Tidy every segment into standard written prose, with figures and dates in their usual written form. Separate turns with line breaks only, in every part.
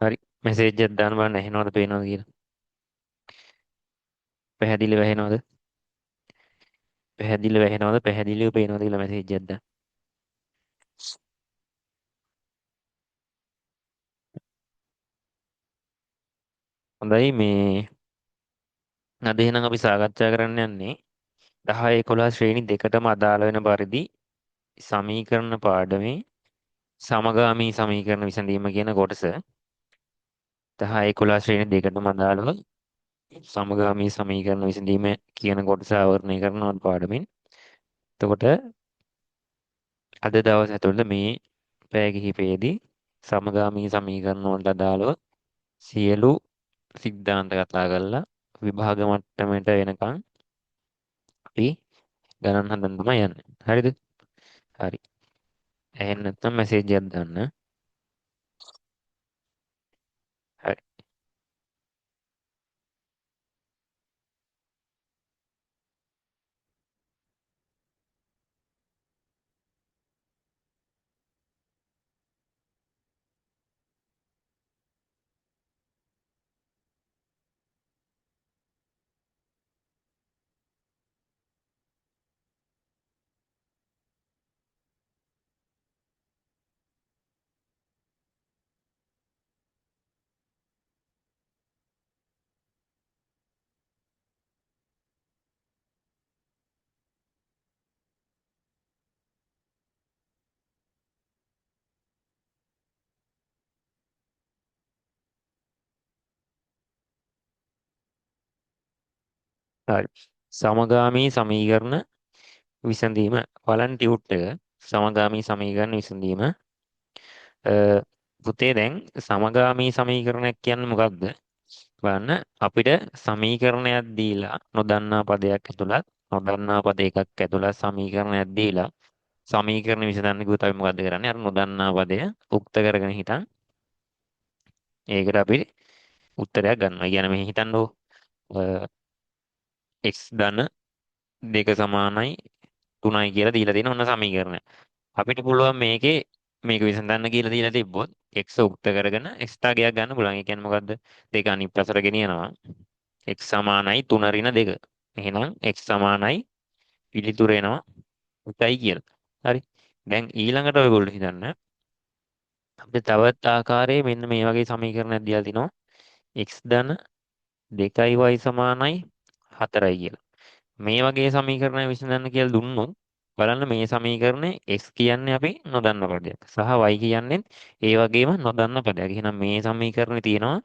හරි, මැසේජ් එකක් දාන්න බලන්න ඇහෙනවද පේනවද කියලා. පැහැදිලිව ඇහෙනවද? පැහැදිලිව ඇහෙනවද? පැහැදිලිව පේනවද කියලා මැසේජ් එකක් දාන්න. හොඳයි, මේ අද එහෙනම් අපි සාකච්ඡා කරන්න යන්නේ 10 11 ශ්‍රේණි දෙකටම අදාළ වෙන පරිදි සමීකරණ පාඩමේ සමගාමී සමීකරණ විසඳීම කියන කොටස. 10 11 ශ්‍රේණි දෙකටම අදාළව සමගාමී සමීකරණ විසඳීම කියන කොටස ආවරණය කරනවා පාඩමින්. එතකොට අද දවස් ඇතුළත මේ පැය කිහිපයේදී සමගාමී සමීකරණ වලට අදාළව සියලු සිද්ධාන්ත කතා කරලා විභාග මට්ටමට වෙනකන් අපි ගණන් හදන්න තමයි යන්නේ. හරිද? හරි. ඇහෙන්නේ නැත්නම් මැසේජ් එකක් දාන්න. හරි. හරි. සමගාමී සමීකරණ විසඳීම බලන් ටියුට් එක. සමගාමී සමීකරණ විසඳීම. පුතේ දැන් සමගාමී සමීකරණයක් කියන්නේ මොකක්ද? බලන්න අපිට සමීකරණයක් දීලා නොදන්නා පදයක් ඇතුළත් නොදන්නා පද එකක් ඇතුළත් සමීකරණයක් දීලා සමීකරණ විසඳන්න කිව්වොත් අපි මොකද්ද කරන්නේ? අර නොදන්නා පදය උක්ත කරගෙන හිටන් ඒකට අපි උත්තරයක් ගන්නවා. ඒ කියන්නේ මෙහි හිතන්නකෝ x ධන 2 සමානයි 3යි කියලා දීලා තියෙන ඔන්න සමීකරණය. අපිට පුළුවන් මේකේ මේක විසඳන්න කියලා දීලා තිබ්බොත් x උක්ත කරගෙන x තාගයක් ගන්න පුළුවන්. ඒ කියන්නේ මොකද්ද? දෙක අනිත් පැත්තට ගෙනියනවා. x සමානයි 3 ඍණ 2. එහෙනම් x සමානයි පිළිතුර එනවා 1යි කියලා. හරි. දැන් ඊළඟට ඔයගොල්ලෝ හිතන්න අපිට තවත් ආකාරයේ මෙන්න මේ වගේ සමීකරණයක් දීලා තිනවා. x ධන 2y සමානයි 4යි කියලා. මේ වගේ සමීකරණයක් විසඳන්න කියලා දුන්නොත් බලන්න මේ සමීකරණේ x කියන්නේ අපි නොදන්න පදයක් සහ y කියන්නේ ඒ වගේම නොදන්න පදයක්. එහෙනම් මේ සමීකරණේ තියෙනවා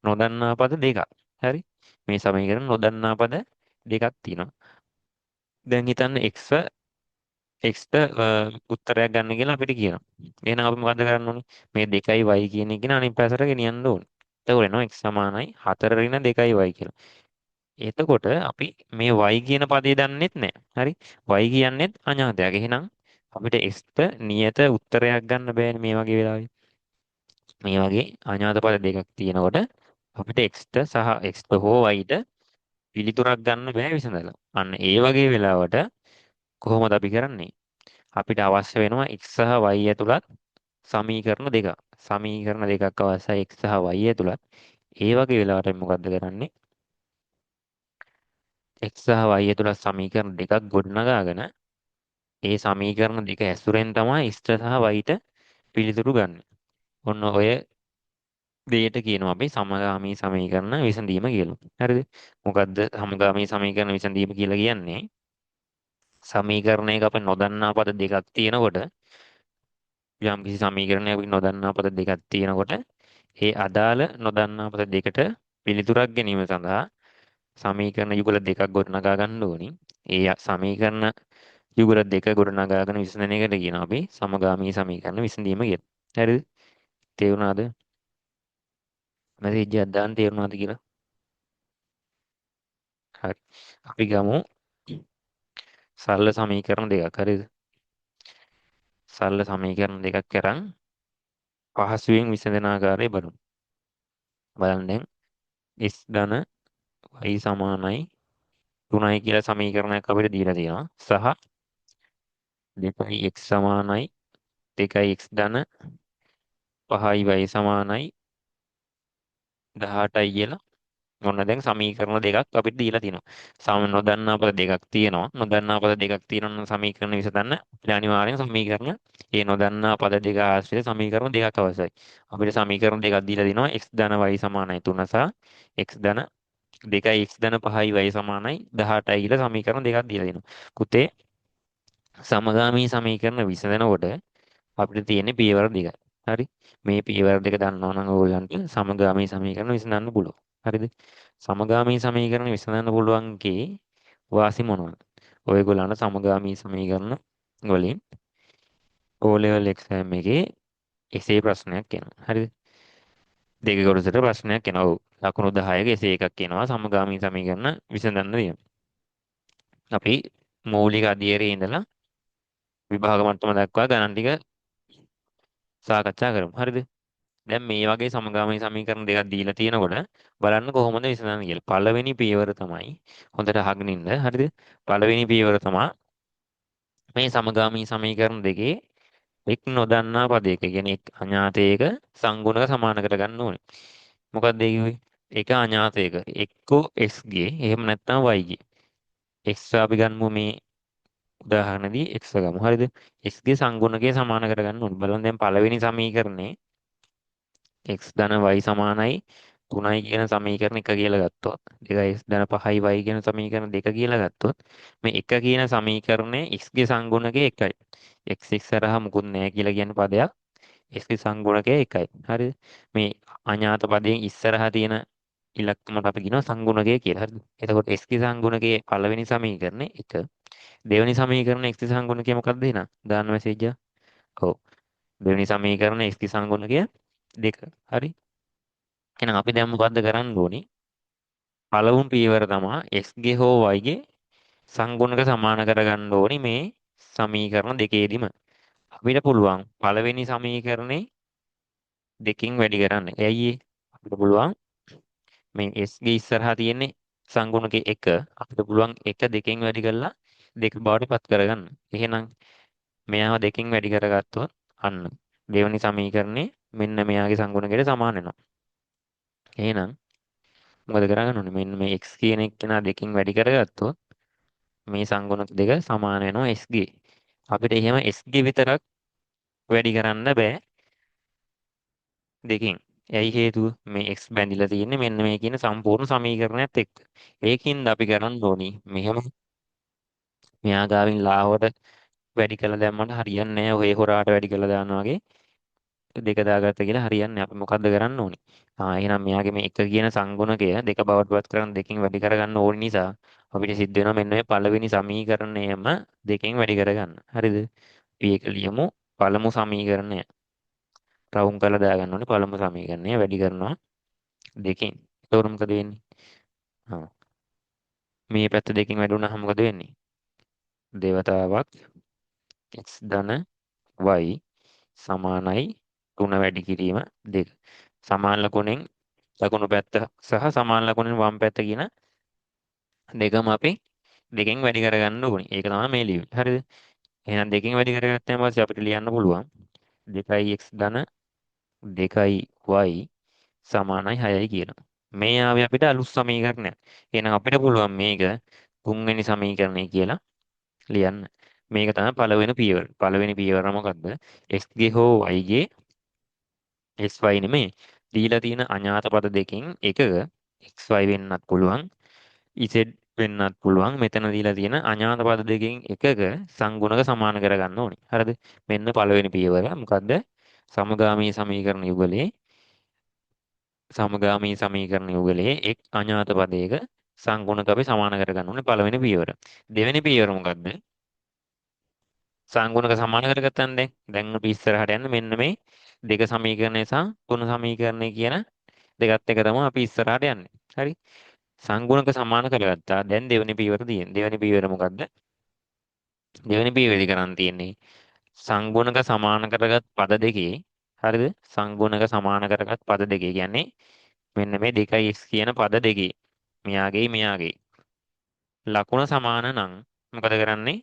නොදන්නා පද දෙකක්. හරි. මේ සමීකරණ නොදන්නා පද දෙකක් තියෙනවා. දැන් හිතන්න x ට උත්තරයක් ගන්න කියලා අපිට කියනවා. එහෙනම් අපි මොකද්ද කරන්න ඕනේ? මේ 2යි y කියන එක අනිත් පැත්තට ගෙනියන්න ඕනේ. එතකොට එනවා x සමානයි 4 ඍණ 2යි y කියලා. එතකොට අපි මේ y කියන පදේ දන්නෙත් නෑ. හරි. y කියන්නේත් අඥාතයක්. එහෙනම් අපිට x ට නියත උත්තරයක් ගන්න බෑනේ මේ වගේ වෙලාවෙ. මේ වගේ අඥාත පද දෙකක් තියෙනකොට අපිට x ට සහ x ට හෝ y ට පිළිතුරක් ගන්න බෑ විසඳලා. අන්න ඒ වගේ වෙලාවට කොහොමද අපි කරන්නේ? අපිට අවශ්‍ය වෙනවා x සහ y ඇතුළත් සමීකරණ දෙකක්. සමීකරණ දෙකක් අවශ්‍යයි x සහ y ඇතුළත්. ඒ වගේ වෙලාවට අපි මොකද්ද කරන්නේ? x සහ y ඇතුළත් සමීකරණ දෙකක් ගොඩනගාගෙන ඒ සමීකරණ දෙක ඇසුරෙන් තමයි x සහ y ට පිළිතුරු ගන්න. ඔන්න ඔය දෙයට කියනවා අපි සමගාමී සමීකරණ විසඳීම කියලා. හරිද? මොකද්ද සමගාමී සමීකරණ විසඳීම කියලා කියන්නේ? සමීකරණයක අපි නොදන්නා පද දෙකක් තියෙනකොට යම්කිසි සමීකරණයක අපි නොදන්නා පද දෙකක් තියෙනකොට ඒ අදාළ නොදන්නා පද දෙකට පිළිතුරක් ගැනීම සඳහා සමීකරණ යුගල දෙකක් ගොඩනගා ගන්න ඕනි. ඒ සමීකරණ යුගල දෙක ගොඩනගාගෙන විසඳන එකට කියනවා අපි සමගාමී සමීකරණ විසඳීම කියලා. හරිද? තේරුණාද? මැසේජ් එකක් දාන්න තේරුණාද කියලා? හරි. අපි ගමු සරල සමීකරණ දෙකක්. හරිද? සරල සමීකරණ දෙකක් අරන් පහසුවෙන් විසඳන ආකාරය බලමු. බලන්න දැන් x ධන y සමානයි 3යි කියලා සමීකරණයක් අපිට දීලා තියෙනවා. සහ 2x සමානයි 2x ධන 5y සමානයි 18යි කියලා. ඔන්න දැන් සමීකරණ දෙකක් අපිට දීලා තිනවා. සම නොදන්නා පද දෙකක් තියෙනවා. නොදන්නා පද දෙකක් තියෙනවා නම් සමීකරණ විසඳන්න අපිට අනිවාර්යෙන් සමීකරණ ඒ නොදන්නා පද දෙක ආශ්‍රිත සමීකරණ දෙකක් අවශ්‍යයි. අපිට සමීකරණ දෙකක් දීලා තිනවා x ධන y සමානයි 3 සහ x ධන 2යි x ධන 5යි y සමානයි 18යි කියලා සමීකරණ දෙකක් දීලා තිනවා. පුතේ සමගාමී සමීකරණ විසඳනකොට අපිට තියෙන්නේ පියවර දෙකයි. හරි. මේ පියවර දෙක දන්නවා නම් ඕගොල්ලන්ට සමගාමී සමීකරණ විසඳන්න පුළුවන්. හරිද? සමගාමී සමීකරණ විසඳන්න පුළුවන් කේ වාසි මොනවද? ඔයගොල්ලන්ට සමගාමී සමීකරණ වලින් O level exam එකේ එසේ ප්‍රශ්නයක් එනවා. හරිද? දෙක කොටසට ප්‍රශ්නයක් එනවා. ඔව්. ලකුණු 10ක එසේ එකක් එනවා සමගාමී සමීකරණ විසඳන්න තියෙනවා. අපි මූලික අධ්‍යයනයේ ඉඳලා විභාග මට්ටම දක්වා ගණන් ටික සාකච්ඡා කරමු. හරිද? දැන් මේ වගේ සමගාමී සමීකරණ දෙකක් දීලා තියෙනකොට බලන්න කොහොමද විසඳන්නේ කියලා. පළවෙනි පියවර තමයි හොඳට අහගෙන ඉන්න. හරිද? පළවෙනි පියවර තමයි මේ සමගාමී සමීකරණ දෙකේ එක් නොදන්නා පදයක, කියන්නේ එක් අඥාතයක සංගුණක සමාන කරගන්න ඕනේ. මොකක්ද ඒ කිව්වේ? එක අඥාතයක එක්කෝ x ගේ එහෙම නැත්නම් y ගේ. x අපි ගන්නමු මේ උදාහරණෙදී x ගමු. හරිද? x ගේ සංගුණකය සමාන කරගන්න ඕනේ. බලන්න දැන් පළවෙනි සමීකරණේ x ධන y සමානයි 3යි කියන සමීකරණ 1 කියලා ගත්තොත් 2x ධන 5යි y කියන සමීකරණ 2 කියලා ගත්තොත් මේ 1 කියන සමීකරණේ x ගේ සංගුණකය 1යි. x ඉස්සරහා මුකුත් නෑ කියලා කියන පදයක් x ගේ සංගුණකය 1යි. හරිද? මේ අඥාත පදයෙන් ඉස්සරහා තියෙන ඉලක්කමට අපි කියනවා සංගුණකය කියලා. හරිද? එතකොට x ගේ සංගුණකයේ පළවෙනි සමීකරණේ 1. දෙවෙනි සමීකරණ x ගේ සංගුණකය මොකක්ද එහෙනම්? දාන්න මැසේජ් එක. ඔව්. දෙවෙනි සමීකරණ x ගේ සංගුණකය 2. හරි. එහෙනම් අපි දැන් මොකද්ද කරන්න ඕනි? පළමු පියවර තමා x ගේ හෝ y ගේ සංගුණක සමාන කරගන්න ඕනි මේ සමීකරණ දෙකේදීම. අපිට පුළුවන් පළවෙනි සමීකරණේ දෙකෙන් වැඩි කරන්න. ඇයි ඒ? අපිට පුළුවන් මේ s ගේ ඉස්සරහා තියෙන්නේ සංගුණකේ 1. අපිට පුළුවන් 1 දෙකෙන් වැඩි කරලා දෙක බවට පත් කරගන්න. එහෙනම් මෙයාව දෙකෙන් වැඩි කරගත්තොත් අන්න දෙවෙනි සමීකරණේ මෙන්න මෙයාගේ සංගුණකයට සමාන වෙනවා. එහෙනම් මොකද කරගන්න ඕනේ? මෙන්න මේ x කියන එක්කෙනා දෙකෙන් වැඩි කරගත්තොත් මේ සංගුණක දෙක සමාන වෙනවා s ගේ. අපිට එහෙම s ගේ විතරක් වැඩි කරන්න බෑ දෙකෙන්. ඇයි හේතුව? මේ x බැඳිලා තියෙන්නේ මෙන්න මේ කියන සම්පූර්ණ සමීකරණයත් එක්ක. ඒකින්ද අපි කරන්න ඕනි මෙහෙම මෙයා ගාවින් ලාවට වැඩි කරලා දැම්මට හරියන්නේ නෑ. ඔය හොරාට වැඩි කරලා දානවා වගේ දෙක දාගත්ත කියලා හරියන්නේ නෑ. අපි මොකද්ද කරන්න ඕනි? එහෙනම් මෙයාගේ මේ එක කියන සංගුණකය දෙක බවට පත් කරන් දෙකෙන් වැඩි කරගන්න ඕනි නිසා අපිට සිද්ධ වෙනවා මෙන්න මේ පළවෙනි සමීකරණයම දෙකෙන් වැඩි කරගන්න. හරිද? අපි ඒක ලියමු. පළමු සමීකරණය රවුම් කරලා දාගන්න ඕනේ. පළමු සමීකරණය වැඩි කරනවා දෙකෙන්. එතකොට මොකද වෙන්නේ? ආ මේ පැත්ත දෙකෙන් වැඩි වුණාම මොකද වෙන්නේ? දෙවතාවක් x ධන y සමානයි 3 වැඩි කිරීම 2. සමාන ලකුණෙන් දකුණු පැත්ත සහ සමාන ලකුණෙන් වම් පැත්ත කියන දෙකම අපි දෙකෙන් වැඩි කරගන්න ඕනේ. ඒක තමයි මේ ලියුවේ. හරිද? එහෙනම් දෙකෙන් වැඩි කරගත්තාන් පස්සේ අපිට ලියන්න පුළුවන් 2x ධන 2y සමානයි 6යි කියලා. මේ ආවේ අපිට අලුත් සමීකරණයක්. එහෙනම් අපිට පුළුවන් මේක තුන්වෙනි සමීකරණය කියලා ලියන්න. මේක තමයි පළවෙනි පියවර. පළවෙනි පියවර මොකද්ද? x ගේ හෝ y ගේ xy නෙමෙයි. දීලා තියෙන අඥාත පද දෙකෙන් එකක xy වෙන්නත් පුළුවන්, z වෙන්නත් පුළුවන්. මෙතන දීලා තියෙන අඥාත පද දෙකෙන් එකක සංගුණක සමාන කරගන්න ඕනේ. හරිද? මෙන්න පළවෙනි පියවර. මොකද්ද? සමගාමී සමීකරණ යුගලයේ සමගාමී සමීකරණ යුගලයේ එක් අඥාත පදයක සංගුණක අපි සමාන කරගන්න ඕනේ පළවෙනි පියවර. දෙවෙනි පියවර මොකද්ද? සංගුණක සමාන කරගත්තාම දැන් දැන් අපි ඉස්සරහට යන්න මෙන්න මේ දෙක සමීකරණය සහ තුන සමීකරණය කියන දෙකත් එක තමයි අපි ඉස්සරහට යන්නේ. හරි? සංගුණක සමාන කරගත්තා. දැන් දෙවෙනි පියවර තියෙන්නේ. දෙවෙනි පියවර මොකද්ද? දෙවෙනි පියවරේදී කරන් තියෙන්නේ සංගුණක සමාන කරගත් පද දෙකේ, හරිද? සංගුණක සමාන කරගත් පද දෙකේ කියන්නේ මෙන්න මේ 2x කියන පද දෙකේ මෙයාගේ මෙයාගේ ලකුණ සමාන නම් මොකද කරන්නේ?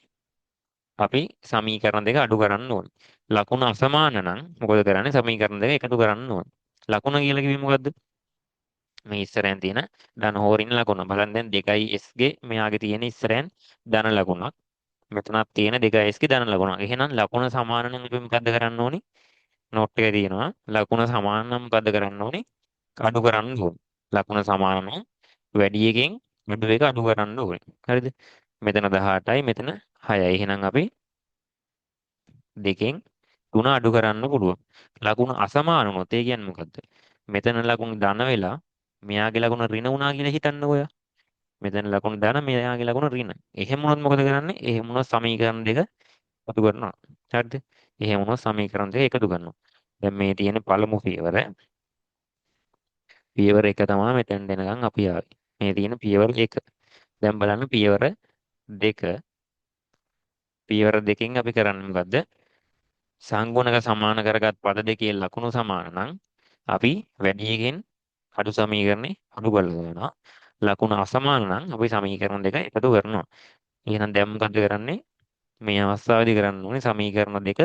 අපි සමීකරණ දෙක අඩු කරන්න ඕනේ. ලකුණ අසමාන නම් මොකද කරන්නේ? සමීකරණ දෙක එකතු කරන්න ඕනේ. ලකුණ කියලා කිව්වේ මොකද්ද? මේ ඉස්සරහෙන් තියෙන ධන හෝ ඍණ ලකුණ. බලන්න දැන් 2s ගේ මෙයාගේ තියෙන ඉස්සරහෙන් ධන ලකුණක්. මෙතනක් තියෙන 2s ගේ ධන ලකුණක්. එහෙනම් ලකුණ සමාන නම් අපි මොකද්ද කරන්න ඕනි? නෝට් එකේ තියෙනවා ලකුණ සමාන නම් මොකද්ද කරන්න ඕනි? අඩු කරන්න ඕනි. ලකුණ සමාන නම් වැඩි එකෙන් අඩු එක අඩු කරන්න ඕනි. හරිද? මෙතන 18යි මෙතන 6යි. එහෙනම් අපි දෙකෙන් 3 අඩු කරන්න පුළුවන්. ලකුණු අසමාන වුණොත් ඒ කියන්නේ මොකද්ද? මෙතන ලකුණු ධන වෙලා මෙයාගේ ලකුණ ඍණ වුණා කියලා හිතන්නකෝ ඔයා. මෙතන ලකුණු ධන මෙයාගේ ලකුණ ඍණ. එහෙම වුණොත් මොකද කරන්නේ? එහෙම වුණොත් සමීකරණ දෙක එකතු කරනවා. හරිද? එහෙම වුණොත් සමීකරණ දෙක එකතු කරනවා. දැන් මේ තියෙන පළමු පියවර. පියවර 1 තමයි මෙතෙන් දෙනකන් අපි ආවේ. මේ තියෙන පියවර 1. දැන් බලන්න පියවර 2. පියවර දෙකෙන් අපි කරන්නේ මොකද්ද? සංගුණක සමාන කරගත් පද දෙකේ ලකුණු සමාන නම් අපි වැඩි එකෙන් අඩු සමීකරණේ අඩු කරලා දානවා. ලකුණු අසමාන නම් අපි සමීකරණ දෙක එකතු කරනවා. එහෙනම් දැන් මොකද්ද කරන්නේ? මේ අවස්ථාවේදී කරන්න ඕනේ සමීකරණ දෙක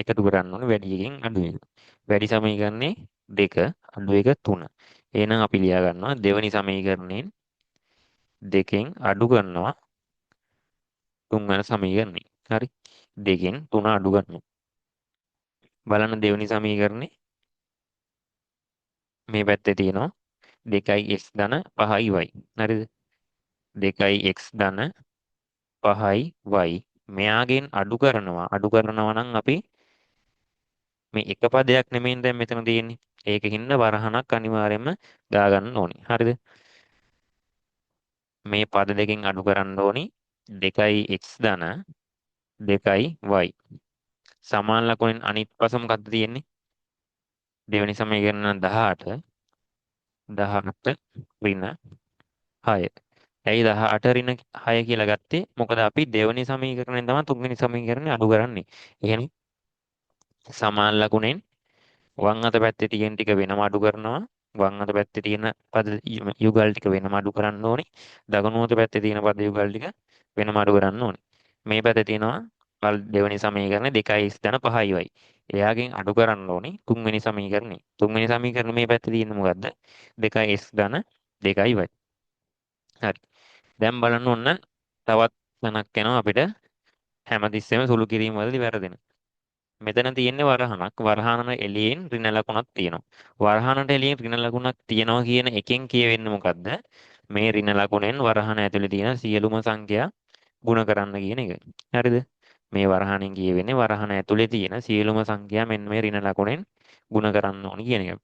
එකතු කරන්න ඕනේ වැඩි එකෙන් අඩු එක. වැඩි සමීකරණේ 2 අඩු එක 3. එහෙනම් අපි ලියා ගන්නවා දෙවෙනි සමීකරණයෙන් දෙකෙන් අඩු කරනවා තුන්වන සමීකරණේ. හරි. දෙකෙන් 3 අඩු කරනවා. බලන්න දෙවෙනි සමීකරණේ මේ පැත්තේ තියෙනවා 2x ධන 5y. හරිද? 2x ධන 5y මෙයාගෙන් අඩු කරනවා. අඩු කරනවා නම් අපි මේ එක පදයක් නෙමෙයි දැන් මෙතන තියෙන්නේ. ඒකින්ද වරහණක් අනිවාර්යයෙන්ම දාගන්න ඕනි. හරිද? මේ පද දෙකෙන් අඩු කරන්න ඕනි 2x ධන 2y. සමාන ලකුණෙන් අනිත් පස මොකද්ද තියෙන්නේ? දෙවෙනි සමීකරණ නම් 18 18 ඍණ 6. ඇයි 18 ඍණ 6 කියලා ගත්තේ? මොකද අපි දෙවෙනි සමීකරණයෙන් තමයි තුන්වෙනි සමීකරණය අඩු කරන්නේ. එහෙනම් සමාන ලකුණෙන් වම් අත පැත්තේ තියෙන ටික වෙනම අඩු කරනවා. වම් අත පැත්තේ තියෙන පද යුගල් ටික වෙනම අඩු කරන්න ඕනි. දකුණු අත පැත්තේ තියෙන පද යුගල් ටික වෙනම අඩු කරන්න ඕනි. මේ පැත්තේ තියෙනවා දෙවෙනි සමීකරණය 2x ධන 5y. එයාගෙන් අඩු කරන්න ඕනි තුන්වෙනි සමීකරණය. තුන්වෙනි සමීකරණය මේ පැත්තේ තියෙන්නේ මොකද්ද? 2x ධන 2y. හරි. දැන් බලන්න ඔන්න තවත් තැනක් එනවා අපිට හැමතිස්සෙම සුළු කිරීම වලදී වැරදෙන. මෙතන තියෙන්නේ වරහණක්. වරහණන එළියෙන් ඍණ ලකුණක් තියෙනවා. වරහණට එළියෙන් ඍණ ලකුණක් තියෙනවා කියන එකෙන් කියවෙන්නේ මොකද්ද? මේ ඍණ ලකුණෙන් වරහණ ඇතුලේ තියෙන සියලුම සංඛ්‍යා ගුණ කරන්න කියන එක. හරිද? මේ වරහණෙන් කියවෙන්නේ වරහණ ඇතුලේ තියෙන සියලුම සංඛ්‍යා මෙන්න මේ ඍණ ලකුණෙන් ගුණ කරන්න ඕනි කියන එක.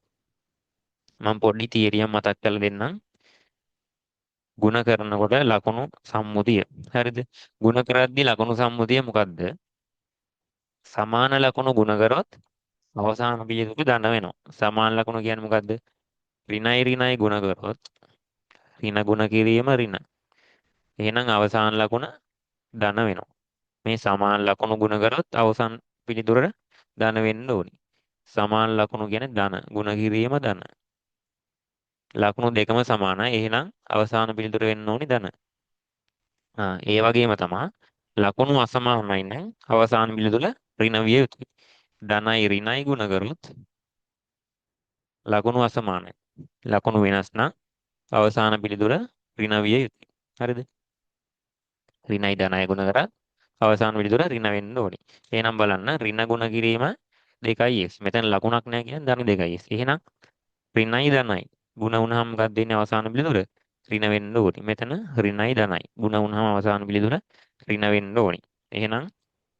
මම පොඩි තියරියක් මතක් කරලා දෙන්නම්. ගුණ කරනකොට ලකුණු සම්මුතිය. හරිද? ගුණ කරද්දී ලකුණු සම්මුතිය මොකද්ද? සමාන ලකුණු ගුණ කරොත් අවසාන පිළිතුර ධන වෙනවා. සමාන ලකුණු කියන්නේ මොකද්ද? ඍණයි ඍණයි ගුණ කරොත් ඍණ ගුණ කිරීම ඍණ. එහෙනම් අවසාන ලකුණ ධන වෙනවා. මේ සමාන ලකුණු ගුණ කරොත් අවසාන පිළිතුර ධන වෙන්න ඕනි. සමාන ලකුණු කියන්නේ ධන ගුණ කිරීම ධන. ලකුණු දෙකම සමානයි. එහෙනම් අවසාන පිළිතුර වෙන්න ඕනි ධන. ඒ වගේම තමයි ලකුණු අසමානයි නම් අවසාන පිළිතුර ඍණ විය යුතුයි. ධනයි ඍණයි ගුණ කරොත් ලකුණු අසමානයි. ලකුණු වෙනස් නම් අවසාන පිළිතුර ඍණ විය යුතුයි. හරිද? ඍණයි ධනයි ගුණ කරත් අවසාන පිළිතුර ඍණ වෙන්න ඕනි. එහෙනම් බලන්න ඍණ ගුණ කිරීම 2x. මෙතන ලකුණක් නෑ කියන්නේ ධන 2x. එහෙනම් ඍණයි ධනයි ගුණ වුණාම මොකක්ද වෙන්නේ අවසාන පිළිතුර? ඍණ වෙන්න ඕනි. මෙතන ඍණයි ධනයි ගුණ වුණාම අවසාන පිළිතුර ඍණ වෙන්න ඕනි. එහෙනම්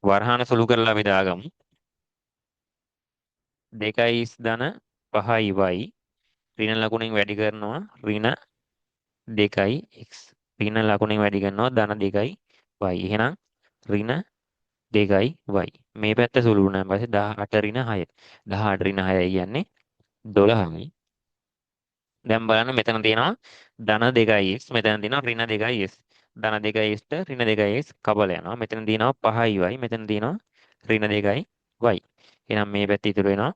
වරහන සුළු කරලා අපි දාගමු. 2x ධන 5y ඍණ ලකුණෙන් වැඩි කරනවා ඍණ 2x. ඍණ ලකුණෙන් වැඩි කරනවා ධන 2y. එහෙනම් ඍණ 2y. මේ පැත්ත සුළු වුණාන් පස්සේ 18 ඍණ 6. 18 ඍණ 6 කියන්නේ 12යි. දැන් බලන්න මෙතන තියෙනවා ධන 2x මෙතන තියෙනවා ඍණ 2x. ධන 2x ට ඍණ 2x කබල යනවා. මෙතන තියෙනවා 5y මෙතන තියෙනවා ඍණ 2y. එහෙනම් මේ පැත්ත ඉතුරු වෙනවා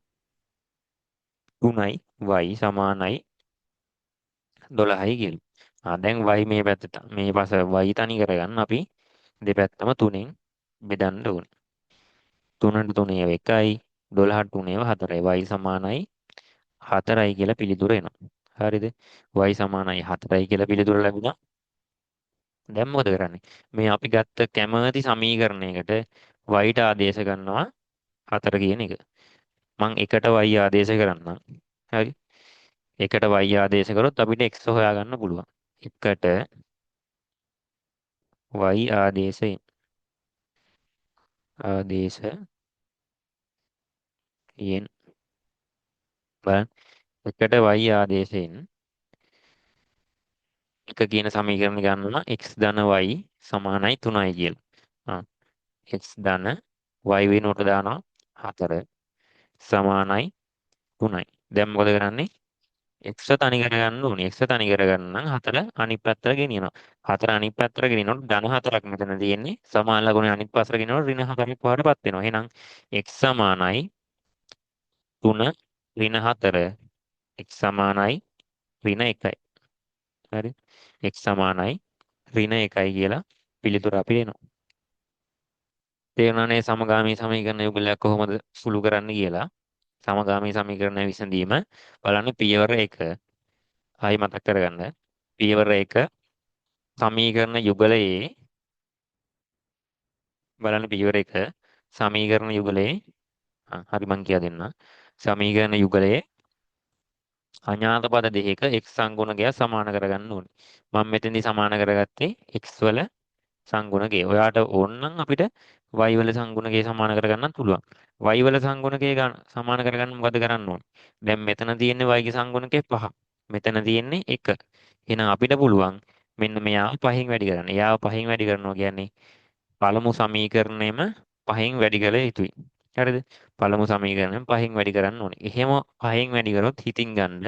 3යි y සමානයි 12යි කියලා. දැන් y මේ පැත්තට මේ පස y තනි කරගන්න අපි දෙපැත්තම 3න් බෙදන්න ඕනේ. 3ට 3 1යි 12ට 3 4යි y සමානයි 4යි කියලා පිළිතුර එනවා. හරිද? y සමානයි 4යි කියලා පිළිතුර ලැබුණා. දැන් මොකද කරන්නේ? මේ අපි ගත්ත කැමති සමීකරණයකට y ට ආදේශ කරනවා 4 කියන එක. මං එකට y ආදේශ කරන්නම්. හරි. එකට y ආදේශ කරොත් අපිට x හොයාගන්න පුළුවන්. එකට y ආදේශයෙන් ආදේශයෙන් බලන්න එකට y ආදේශයෙන් එක කියන සමීකරණ ගන්නවා x ධන y සමානයි 3යි කියලා. ආ x ධන y වෙනුවට දානවා 4 සමානයි 3යි. දැන් මොකද කරන්නේ? X තනි කරගන්න ඕනේ. X තනි කරගන්න නම් 4 අනිත් පැත්තට ගෙනියනවා. 4 අනිත් පැත්තට ගෙනියනකොට ධන 4ක් මෙතන තියෙන්නේ. සමාන ලකුණේ අනිත් පැත්තට ගෙනියනකොට ඍණ 4ක් වඩපත් වෙනවා. එහෙනම් x සමානයි 3 ඍණ 4 x සමානයි ඍණ 1යි. හරි. X සමානයි ඍණ 1යි කියලා පිළිතුර අපි දෙනවා. තේරුණානේ සමගාමී සමීකරණ යුගලයක් කොහොමද සුළු කරන්න කියලා? සමගාමී සමීකරණ විසඳීම බලන්න පියවර 1 ආයි මතක් කරගන්න. පියවර 1 සමීකරණ යුගලයේ බලන්න පියවර 1 සමීකරණ යුගලයේ හරි මං කියා දෙන්නම්. සමීකරණ යුගලයේ අඥාත පද දෙකක x සංගුණකය සමාන කරගන්න ඕනේ. මම මෙතෙන්දී සමාන කරගත්තේ x වල සංගුණකය. ඔයාට ඕන නම් අපිට y වල සංගුණකය සමාන කරගන්නත් පුළුවන්. Y වල සංගුණකය ගන්න සමාන කරගන්න මොකද කරන්න ඕනේ? දැන් මෙතන තියෙන්නේ y ගේ සංගුණකය 5. මෙතන තියෙන්නේ 1. එහෙනම් අපිට පුළුවන් මෙන්න මෙයාව පහෙන් වැඩි කරන්න. එයාව පහෙන් වැඩි කරනවා කියන්නේ පළමු සමීකරණයම පහෙන් වැඩි කළ යුතුයි. හරිද? පළමු සමීකරණයම පහෙන් වැඩි කරන්න ඕනේ. එහෙම පහෙන් වැඩි කරොත් හිතින් ගන්න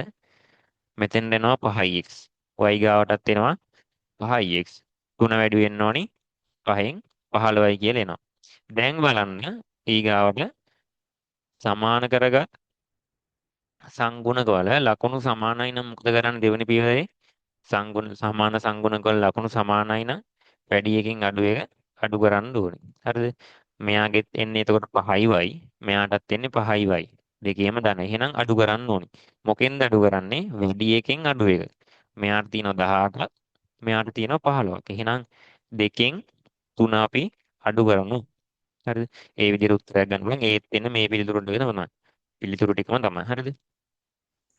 මෙතෙන් එනවා 5x. Y ගාවටත් එනවා 5x. තුන වැඩි වෙන්න ඕනි පහෙන් 15යි කියලා එනවා. දැන් බලන්න ඊගාවට සමාන කරගත් සංගුණකවල ලකුණු සමානයි නම් මොකද කරන්නේ දෙවෙනි පියවරේ? සංගුණ සමාන සංගුණකවල ලකුණු සමානයි නම් වැඩි එකෙන් අඩු එක අඩු කරන්න ඕනේ. හරිද? මෙයාගෙත් එන්නේ එතකොට 5යි y, මෙයාටත් එන්නේ 5යි y. දෙකේම ධන. එහෙනම් අඩු කරන්න ඕනේ. මොකෙන්ද අඩු කරන්නේ? වැඩි එකෙන් අඩු එක. මෙයාට තියෙනවා 18ක්, මෙයාට තියෙනවා 15ක්. එහෙනම් දෙකෙන් තුන අපි අඩු කරමු. හරිද? ඒ විදිහට උත්තරයක් ගන්න පුළුවන්. ඒත් එන්නේ මේ පිළිතුරු ටික තමයි. පිළිතුරු ටිකම තමයි. හරිද?